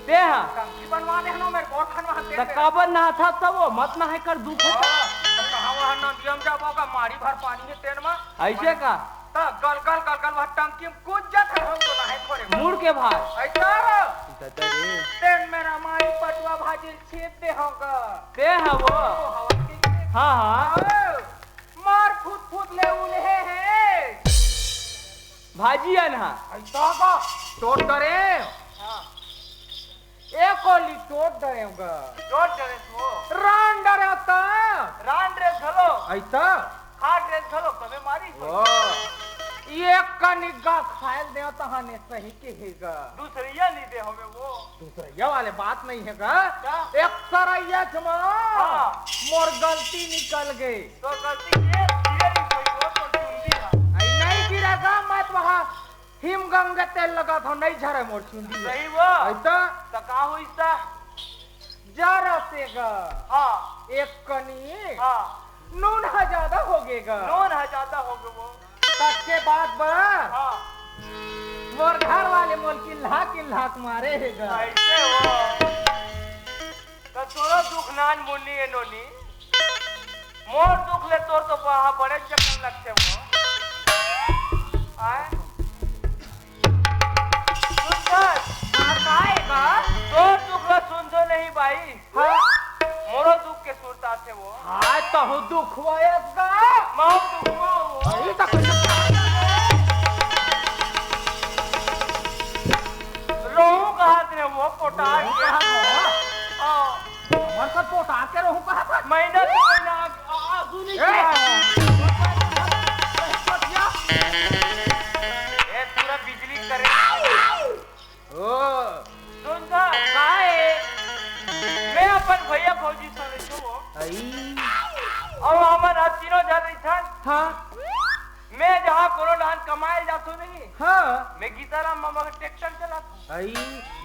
ते हा? टंकी बनवा दे हनो, मेरे बोर खनवा दे त दे। काबर नहाथा तब वो? मत नहाए कर दुख हे। हाँ, त कहाँ वहाँ नदिया में जाबो का? मारी भर पानी हे तेन मा। ऐसे का? त गल गल गल गल वहाँ टंकी में कूद जात हे, हम तो नहाए खोरे। मुड़ के भाग। ऐसा हो? दादा रे। तेन मेरा मारी पटुआ भाजी छेद दे होगा। ते हा वो? वो हवा के लिए। हाँ, हाँ। हाँ। मार फुत फुत ले उन्हें है। भाजी अनहा। ऐसा का? चोट डरे। हाँ। ए कोली चोट डरे गा। चोट डरे तू। रान डरे त। रान रे घलो। ऐसा? खाट रे घलो, तबे मारी कोई। ओ। ये कनिगा खायल दे त हने सही के हेगा। दूसरिया नहीं दे हमें वो। दूसरैया वाले बात नहीं हे गा। का? एक सरैया जमा। हाँ। मोर गलती निकल गे। तो गलती के धीरे नहीं कोई वो तो चुंदी हा। आई नहीं गिरा गा, मैं तो वहाँ हिम गंगा तेल लगा था, नहीं झरे मोर चुंदी। सही वो। आई तो? तो का होइस ता? जरा से गा। हाँ। एक कनी। हाँ। नून हा ज्यादा हो गे गा। नून हा ज्यादा हो गे वो। तब के बाद बा। हाँ। मोर घर वाले मोर किल्हा किल्हा के मारे हे गा। ऐसे हो। तो तोरो दुख ना मुन्नी ए नोनी, मोर दुख ले तोर तो बहा बड़े जखन लगथे वो। आय? सुन कर। हाँ, का हे गा? तोर दुख ला सुनथों नहीं बाई। हाँ। मोरो दुख के सुरता थे वो। हाँ, तहूँ दुखवायस गा। महूँ दुखवा वो। अरे, तो कुछ रोहू कहात रहे वो, पोटार के। हाँ। हमर सब पोटार के रोहू कहात हे। महीना दू महीना आ-, आ-, आगू नहीं ए! किया। ए, पूरा बिजली करे। ओ। सुन ना। का हे? मैं अपन भैया भौजी संग रहिथों वो। अई। अउ हमन ह तीनों झन रहिथन। हाँ। मैं जहाँ कोनो डाहन कमाए ल जाथों नहीं, हाँ। मैं गीताराम मामा के ट्रैक्टर चलाथों। अई,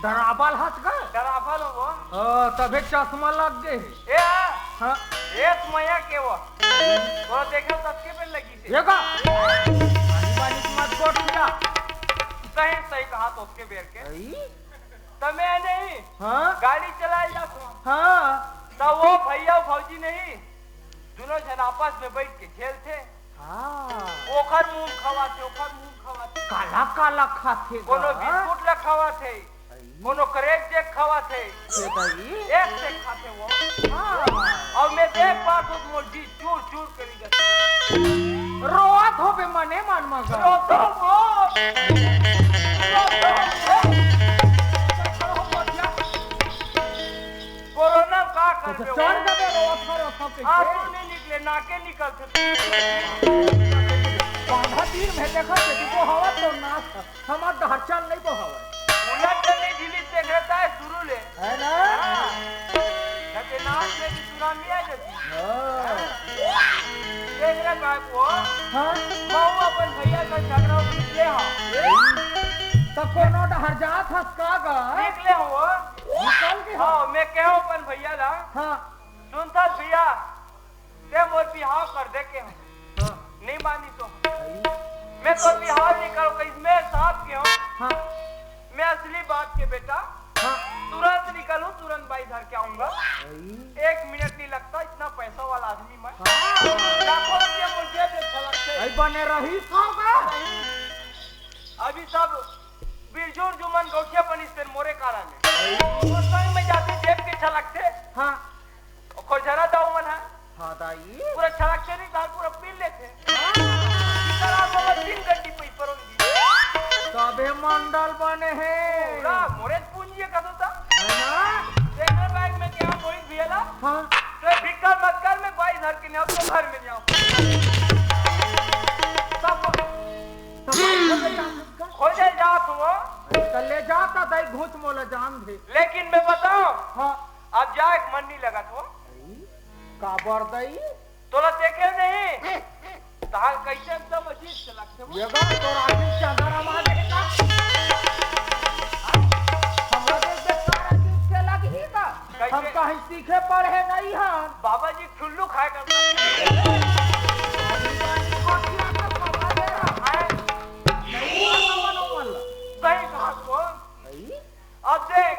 डराबल हस का? डराबल हो वो। हाँ, तभे चश्मा लग गे हे। ए, हाँ। हाँ। ए, मया के वो। तोला देखे ततके बेर लगी से। ये का? पानी पानी की मत कोट दिया। सही, सही कहा तो उसके बेर के। अई? त मैं नहीं, हाँ? गाड़ी चलाए ल जाथों। हाँ। त वो भैया भौजी नहीं, दूनों झन आपस में बैठ के झेलथे। हाँ। ओखर मुंह खवाथे, ओखर मुंह खवाथे। काला काला खाथे कोनो गा। बिस्कुट ला खवाथे, अई। कोनो क्रैक जैक खवाथे। से भाई। एक से खाथे वो। हाँ। अउ मैं देख पाथों त मोर जी चूर चूर करी जाथे। रोवत होबे मने मन म गा। रोथों वो। रोथों वो। कोरोना का कर अच्छा, दे चढ़ वो। जाबे रोवत हर, रोवत हर, कैसे? आंसू नहीं निकले, नाके निकलथे। बांधा तीर में देखा थे, तू बोहावत तो ना था। हमर डहर चल नहीं बोहावत। उलट के नहीं झिलिस देख रहता है शुरू ले। है ना? हाँ। घटे नाच में भी सुनामी आ जाती। हाँ। देख रहा बाप वो। हाँ। महूँ अपन भैया का झगड़ा निकले हाँ। त कोनो डहर जात हस का गा? निकले हो। निकल के हो। हाँ, मैं कहे हों अपन भैया ला। हाँ। सुन त भैया, ते मोर बिहाव कर दे के हो। हाँ। नहीं मानी तो। अई। मैं तोर बिहाव नहीं करूँ, कहीं मैं साथ के हो। हाँ। मैं असली बाप के बेटा। हाँ। तुरंत निकलूँ, तुरंत बाई धर के आऊंगा। अई। एक मिनट नहीं लगता, इतना पैसा वाला आदमी मैं। हाँ। लाखों रुपया मुझे दे छलक से। अई बने रही साहब। नहीं। अभी सब बिरजोर जुमन गौठिया बनिस तेन मोरे कारण ले। अई। उस समय में जाते जेब के छलक से। हाँ। ओखर झरा दाऊ मन ह। हाँ दाई। पूरा छड़क छड़ी दाल पूरा पी लेथे। हाँ। सीताराम बाबा तीन गड्डी पै परोल दी। तभे मंडल बने हे। पूरा मोरे पूंजी का तो था। है ना? देखना बैग में क्या मोहित भैया ला। हाँ। तो भिक्कल मत कर, मैं बाईस हजार के नहीं आऊँ, तो घर में नहीं आऊँ। सब सब खोजे जात हो। तो ले जाता दाई घूस मोला जान दे। लेकिन मैं बताऊं, हाँ। अब जाए के मन नहीं लगत हो। काबर दई? तोला देखे नहीं। तहार कैसे एकदम अजीब से लगते हो। ये बात तो राजीव चंद्रमा ने कहा। हमरा देख देख का राजीव से लग ही का। कैसे? हम कहीं सीखे पढ़े नहीं हम। बाबा जी ठुल्लू खाए करता। अभी बात को किया तो समझ रहा है। नहीं, नहीं, नहीं, नहीं, नहीं। सही कहा तो। नहीं। अब देख,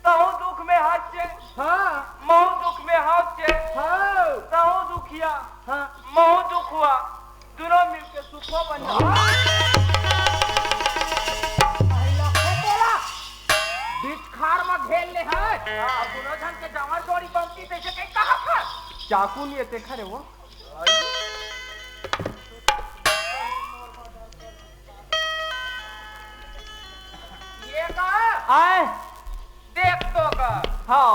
तहूँ दुख में हँस चे, हाँ। महूँ दुख में हँस चे, हाँ। तहूँ दुखिया, हाँ। महूँ दुखुआ, दूनों मिलके सुखो बन जाओ। हाँ। भाई लखो तोला, बीच खाड़ में घेर ले है। हाँ। अब दूनों झन के जवान जोड़ी बनती तैसे कहीं कहा था? चाकू नहीं है, देखा रे वो। ये का? आए। देख तो गा। हाँ।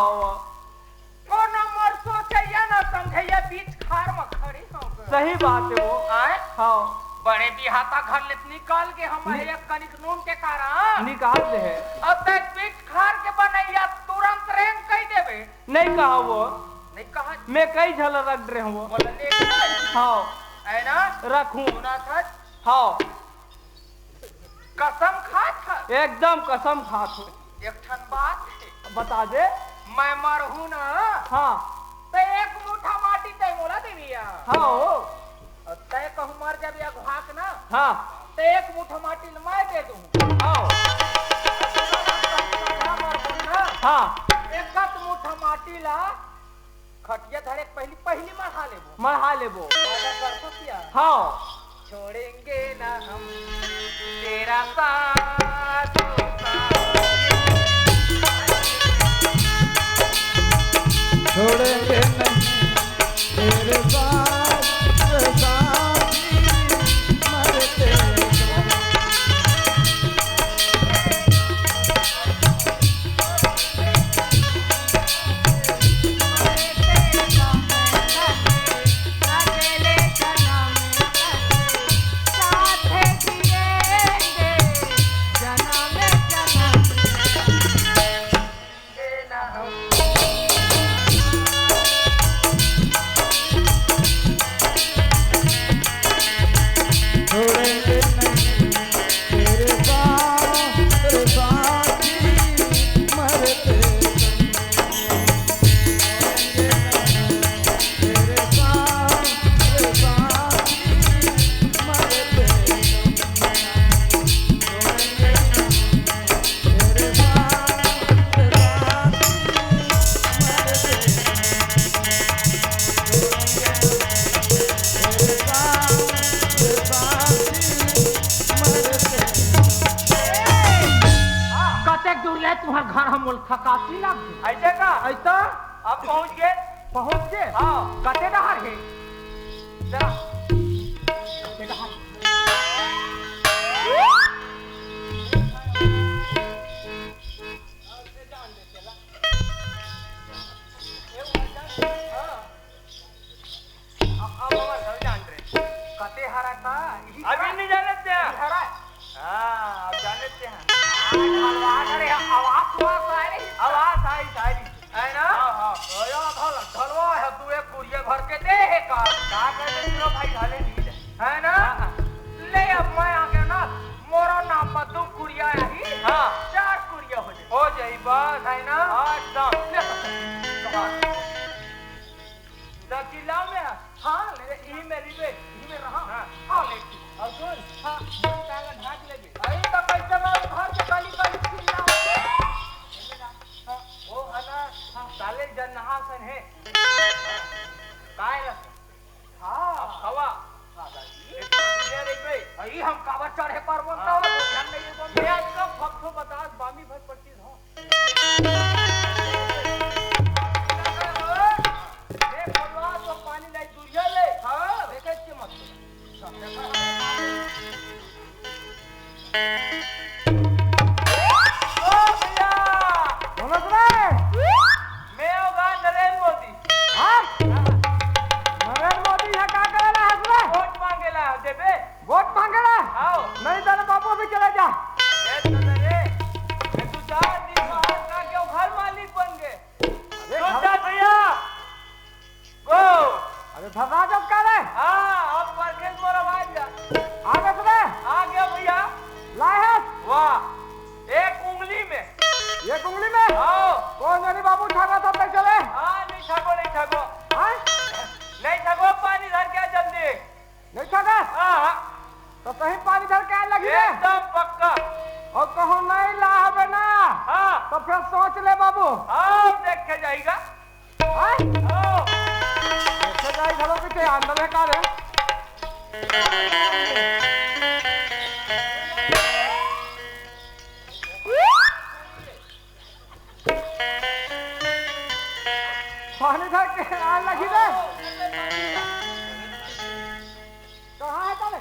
कोनो मोर सोचैया ना समझैया बीच खार म खड़ी हो गा। सही बात है वो। आए? हाँ। बड़े बिहाता घर ले निकाल के हम नि- एक कनिक नून के कारण। निकाल दे है। अब तक बीच खार के बनैया तुरंत रेंग कह देबे। नहीं कहा वो। नहीं कहा। मैं कई झला रख रहे हूँ वो। बोला ले। हाँ। है ना? रखूँ। सुना था? हाँ। कसम खात हस? एकदम कसम खात हो। एक ठन बात है। बता दे। मैं मरहूँ ना। हाँ। त एक मुठा माटी तय मोला देबे या। हाँ हो। अउ तय कहूँ मर जाबे या घाक ना। हाँ। त एक मुठा माटी ल मैं दे दूँ। हाँ। मरहूँ ना। हाँ। एकत मुठा माटी ला खटिया धरे के पहिली, पहिली मढ़ा लेबो। मढ़ा लेबो। वादा करथो क्या? हाँ। छोड़ेंगे ना हम तेरा साथ। छोड़ेंगे नहीं तेरे साथ, साथी, मरते दम। छोड़ेंगे नहीं तेरे साथ, तेरे साथ ही मरते दम। तेरे साथ, तेरे साथ ही मरते दम। छोड़ेंगे नहीं तेरे साथ, तेरे साथ ही मरते दम। कतेक दूर ले तुम्हार घर, हम मोल थकासी लग गई। ऐसे का? ऐसा? अब पहुंच गए। पहुंच गए? हाँ। कते डहर है? जरा। कते डहर? अब, अब हमर घर जान रे। कते हरा का? इही अभी हरा? नहीं जाने ते। इही हरा? हाँ, अब जाने ते हैं। आज हलवा करे, आवाज सुना सारे। आवाज आई सारी। है ना? हाँ, हाँ। अरे, ढल-, ढलवा है, तू एक कुरिया भर के दे है का? का कर दे, सुनो भाई, ढले नहीं दे। है ना? हाँ। ले, अब मैं आके ना, मोरो नाम पर दू कुरिया आही। हाँ। चार कुरिया हो जाए। हो जाई बस। है ना? हाँ, एकदम। ले, हाँ। दकिला में है। हाँ, ले, इही में रिबे, इही में रहा। हाँ। हाँ, ले। और सुन, हाँ, मुंह काला ढाक लेबे। अरे, तो कैसे मैं घर के गली गली चिल्लाऊं? हाँ। वो है ना, हाँ। साले जन्नहा सन है। काय ना? हाँ। अब हवा। हाँ, दादी। एक तो दुनिया रे बे। अरे, हम काबर चढ़े पर बोलता हाँ। हूँ, तो ध्यान नहीं बोलता। ये आज का भक्तो बतास बामी भर पच्चीस हो। देख, बलवा तो पानी लाई दूरिया ले। हाँ। देखे के मत। ओ भैया। नमस्ते। मैं होगा नरेंद्र मोदी। हाँ? नरेंद्र मोदी यहाँ का करे ला हंस रहा? वोट मांगे ला, देबे? वोट मांगे ला? आओ। नहीं देना बाबू, अभी चला जा। ए, चल रे। ए, तू चार दिन बाहर का क्यों घर मालिक बन गए? अरे, सोचा घर भैया। गो। अरे, धर्रा जब का रे? हाँ, अब परखेज मोर आवाज जा। आ गए रे? आ गया भैया। लाए है? वाह। एक उंगली में। एक उंगली में? आओ। कौन जानी बाबू, ठाका था तक चले? हाँ, नहीं ठाको, नहीं ठाको। हाँ? नहीं ठाको, पानी धर के आ जल्दी। नहीं ठाका? हाँ, हाँ। तो सही पानी धर के आए लगी रे? एकदम पक्का। और कहूँ नहीं ला हवे ना? हाँ। तो फिर सोच ले बाबू। हाँ, देखे जाएगा। हाँ? हाँ। देखे जाए घरों के ते अंदर है का रे? पानी धर के आ लगी बे। कहाँ है तले?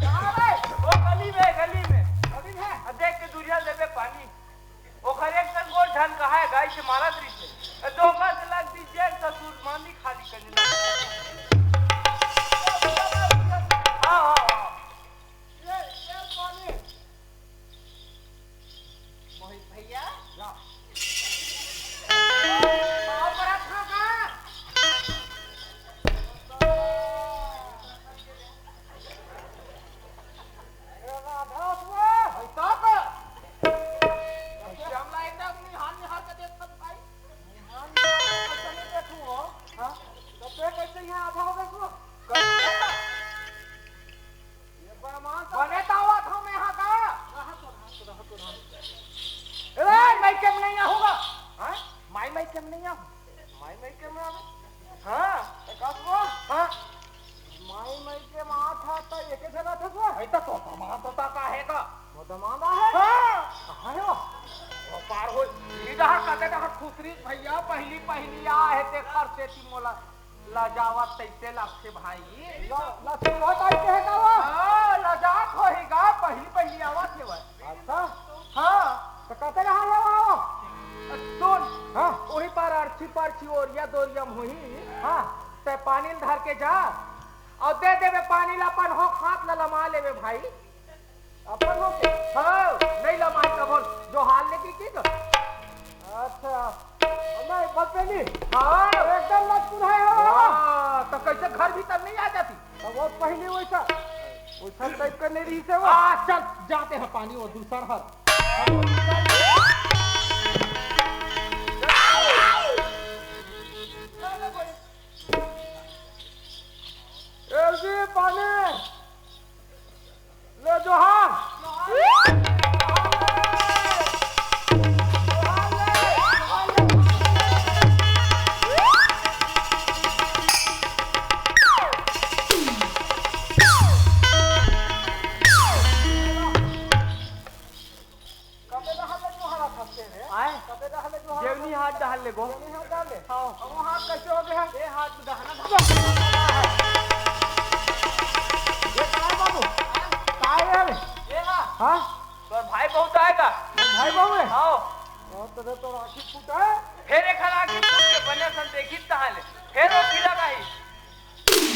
कहाँ बे? वो गली में, गली में। गली में? आ देख के दूरिया लेबे पानी। ओकर एक संग गोर झन कहाए गाय से मारत रहिसे। ए, धोखा से लग दी जेल ससुर मामी खाली करने लगा। हाँ, हाँ, हाँ। ये, ये पानी। मोहित भैया। या। पाँव परत हँव का? ए, राधा सुआ, भाई साहब। श्यामला एकदम निहार निहार के देखत भाई। निहार निहार के कैसे नहीं देखूँ हो? हाँ? तो देख पहिली आए हे, तेखर सेती मोला लजावत तइसे लगथे भाई। ल-, लक्ष्मी बहुत आई के हे का वो? हाँ, लजात होही गा, पहिली पहिली आवत हे वह। अच्छा। हाँ। त कते कहाँ हे वो? सुन, हाँ। ओही पार अरछी परछी ओरिया दोरिया म होही। हाँ। तैं पानी ल धर के जा, अउ दे देबे पानी ल, अपन हो हाथ ल लमा लेबे भाई। अपन हो के? हाँ, नहीं लमाय त बोल, जोहार ले के की कर? अच्छा, नहीं, बस पहली। हाँ। एकदम लटकुन है हो। वाह, त कइसे घर भीतर नहीं आ जाती? त वो पहिली वइसा, वइसा टाइप का नहीं रहिसे वो। आ, चल, जाते हैं पानी वो दूसर हर। ए जी, पानी। ले जोहार। कबे डहर ले जोहार आथे रे? आय? कबे डहर ले जोहार जेवनी आथे? हाथ डहर ले गो। जेवनी हाथ डहर ले? हाँ। अब वो हाथ कइसे हो गया? ये हाथ डहर ना। ये काय बाबू? काय है रे? ये हा। हाँ? तोर भाई बहुत आएगा। भाई बाबू है? हाँ। और तो, तो आँखी फूटा है। फिर एक आँखी फूट के बने सन देखी तहाँ ले। फिर वो खिला गई।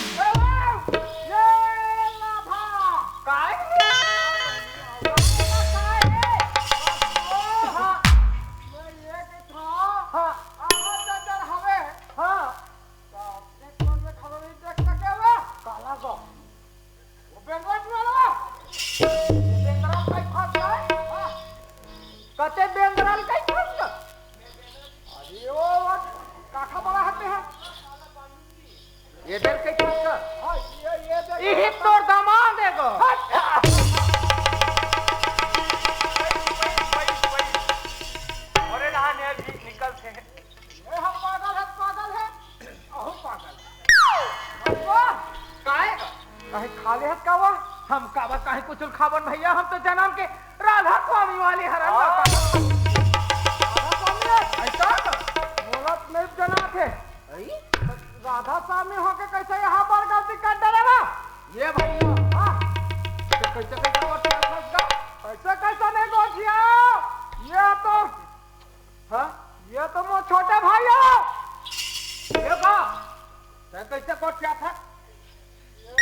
ए, ए, ए, राधा! काय? काय? हाँ। मैं ये के था। हाँ। आहा, जर हवे। हाँ। तो अपने कौन में खबर नहीं देख सके वो? काला को। वो बेंगवा जुआला। बेंगवा कई फंस गए? हाँ। कते बेंगरल कई फंस गए? अरे वो, वो काखा बड़ा हते हैं। ये बेर कई फंस गए? हाँ, ये, ये देख। इही तोर दामाद एगो। हट। अरे नहा ने अभी निकल से। ए, हम पागल है, पागल है। अहो पागल। अरे वाह, काहे का? काहे खा ले हस का वा? हम काबर काहे कुछ खाबन भैया, हम तो जनम के राधा स्वामी वाले हरन ना। हाँ। राधा स्वामी है? ऐसा? बोलत नहीं जना थे। ऐ? राधा स्वामी होके कैसे यहाँ पर गलती कर डरे बा? ये भैया। हाँ। तो कैसे, कैसे गोठिया फंस गया? कैसे, कैसे नहीं गोठिया? ये तो हाँ, ये तो मोर छोटे भाई हो। ये का? तैं कैसे गोठिया था? ये,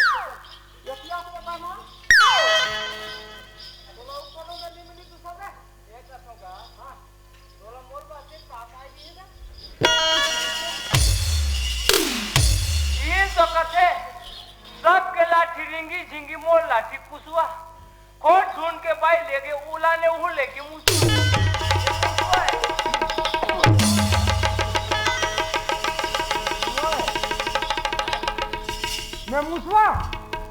ये क्या तो बता ना? बोला ऊपर में नहीं मिली दूसरा में। ये कर होगा। हाँ। बोला मोर पास एक पास आई है ना। ये तो कथे, सबके लाठी रिंगी झिंगी मोर लाठी कुसुआ। कोट ढूंढ के बाई ले गए, उला ने उहू ले गए, मुसवा। मैं मुसवा?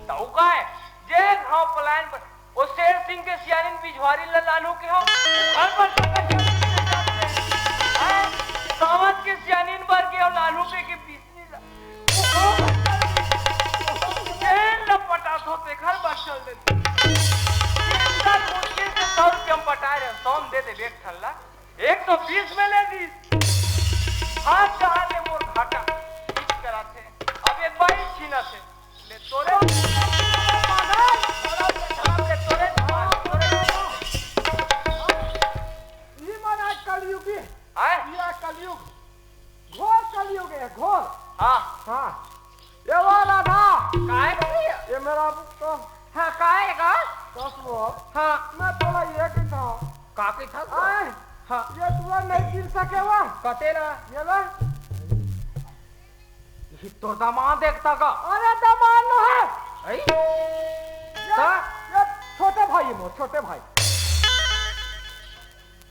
तऊ का है? जे घाव पलायन बर, ओ शेर सिंह के सियानिन बिजवारी ला लानू के हो, घर पर तक हैं? सावंत के सियानिन बर के हो, लानू के, के बीच तेन ल पटाथो, तेखर बर चल देथे। तीन साल मुश्किल से सौ रुपया म पटाए रहे, सौ म दे देबे एक ठन ला, एक सौ बीस में ले दीस। हाथ डहार ले मोर घाटा, इच कराथे। अब एक बार ही छीना थे। ले तोरे, पागल, तोरे, तोरे, तोरे, तोरे। ई मन आज कलयुगी। आय? ई आज कलयुग। घोर कलयुग है, घोर। हाँ। हाँ। ये वो राधा। काय भैया? ये मेरा तो हाँ, काय का? दस वो। हाँ। मैं थोड़ा ये की था। का की था? आए। हाँ। ये तुआ नहीं गिर सके वो। कते ला? ये ले। ये तोर दामाद देखता का? अरे दामाद नो है। ऐ? ये, का? ये छोटे भाई है मोर, छोटे भाई।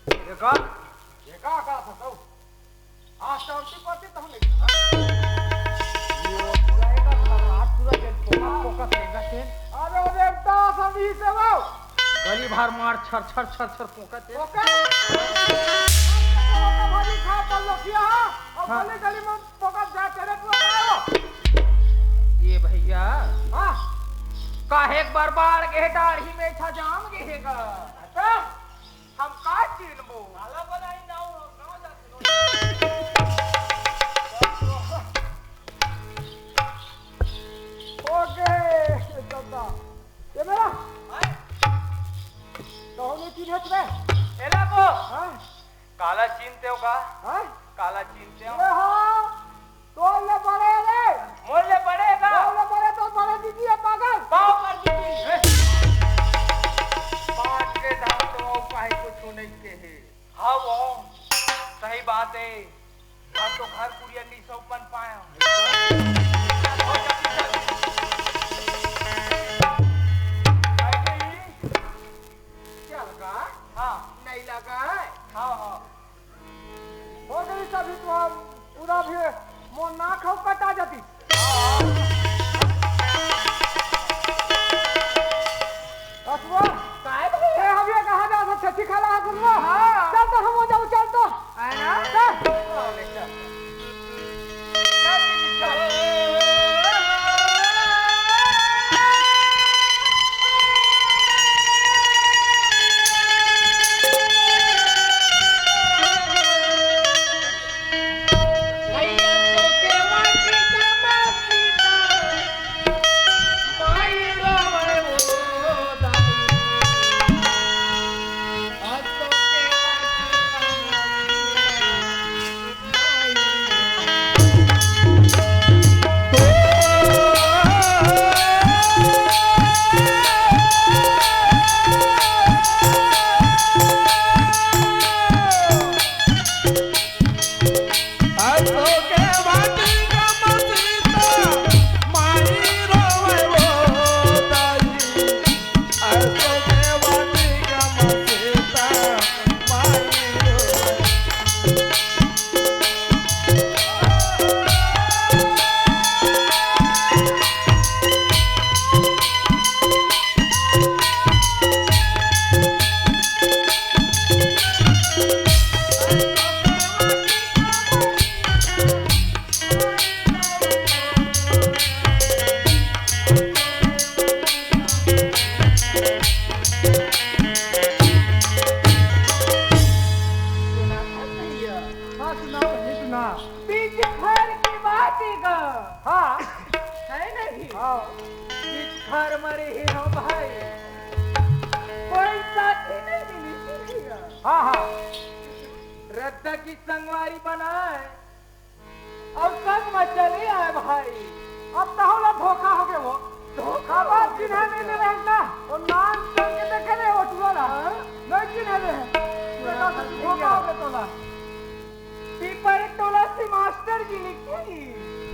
ये का? ये का, का था तू? आज शांति पाती तहु नहीं था। ये पूरा एक आज पूरा दिन फोकस, फोकस रहेगा तेन। अरे, अरे, दास अभी से वो। गली भर मार छर, छर, छर, छर फोकस है। फोकस? भाजी खा कर लो किया, हाँ? और हाँ। गली, गली में फोकस जा तेरे को बताओ। ये भैया। हाँ। काहे एक बार बाढ़ के दाढ़ी में छजाम के है का? अच्छा। हम का चिन्हबो? काला बनाई नाव, नाव जात लो। ये तो बे। एला को। हाँ। काला चिनते हो का? हाँ? काला चिनते हो? ये हाँ। तोर ले बड़े रे। मोर ले बड़े का? तोर ले बड़े तो बड़े दीदी है पागल। पाव कर दीदी। पाट के धान तो वो काहे को छू नहीं के है। हाँ वो। सही बात है। अब तो घर कुरिया नहीं सौपन पाया। क्या लगा? हाँ। नहीं लगा? हाँ, हाँ। हो गई तभी तो हम पूरा भी मोर नाक हो कटा जाती। असुआ, काय भाई? ए, हम ये कहा जा सकते छी खाला असुआ। हाँ। चल तो हम हो जाओ, चल तो। है ना? चल। सुना था भैया। हाँ, सुना, वही सुना। बीच घर की बात ही का। हाँ। है नहीं? हाँ। बीच घर मरे ही हो भाई। कोई साथी नहीं मिली भैया। हाँ, हाँ। रद्दा की संगवारी बनाए। अउ संग म चले आए भाई। अब तहु ला धोखा होगे वो। धोखा काबर होगे चिन्हे नइ भैया। दे रहे ना। वो नाम सुन के देखे रहे वो टुरा ला। हाँ? नइ चिन्हे रहे। सुना बेटा, था धोखा भैया। होगे तोला। पीपर टोला से मास्टर जी लिखे।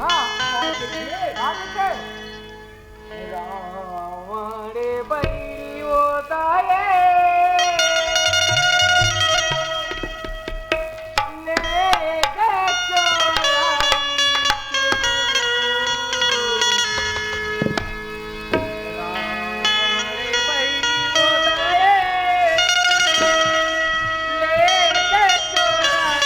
हाँ। हाँ, लिखे। हाँ, लिखे। रावण बैरी ओदाए ले गे चोराई। रावण बैरी ओदाए ले गे चोराई।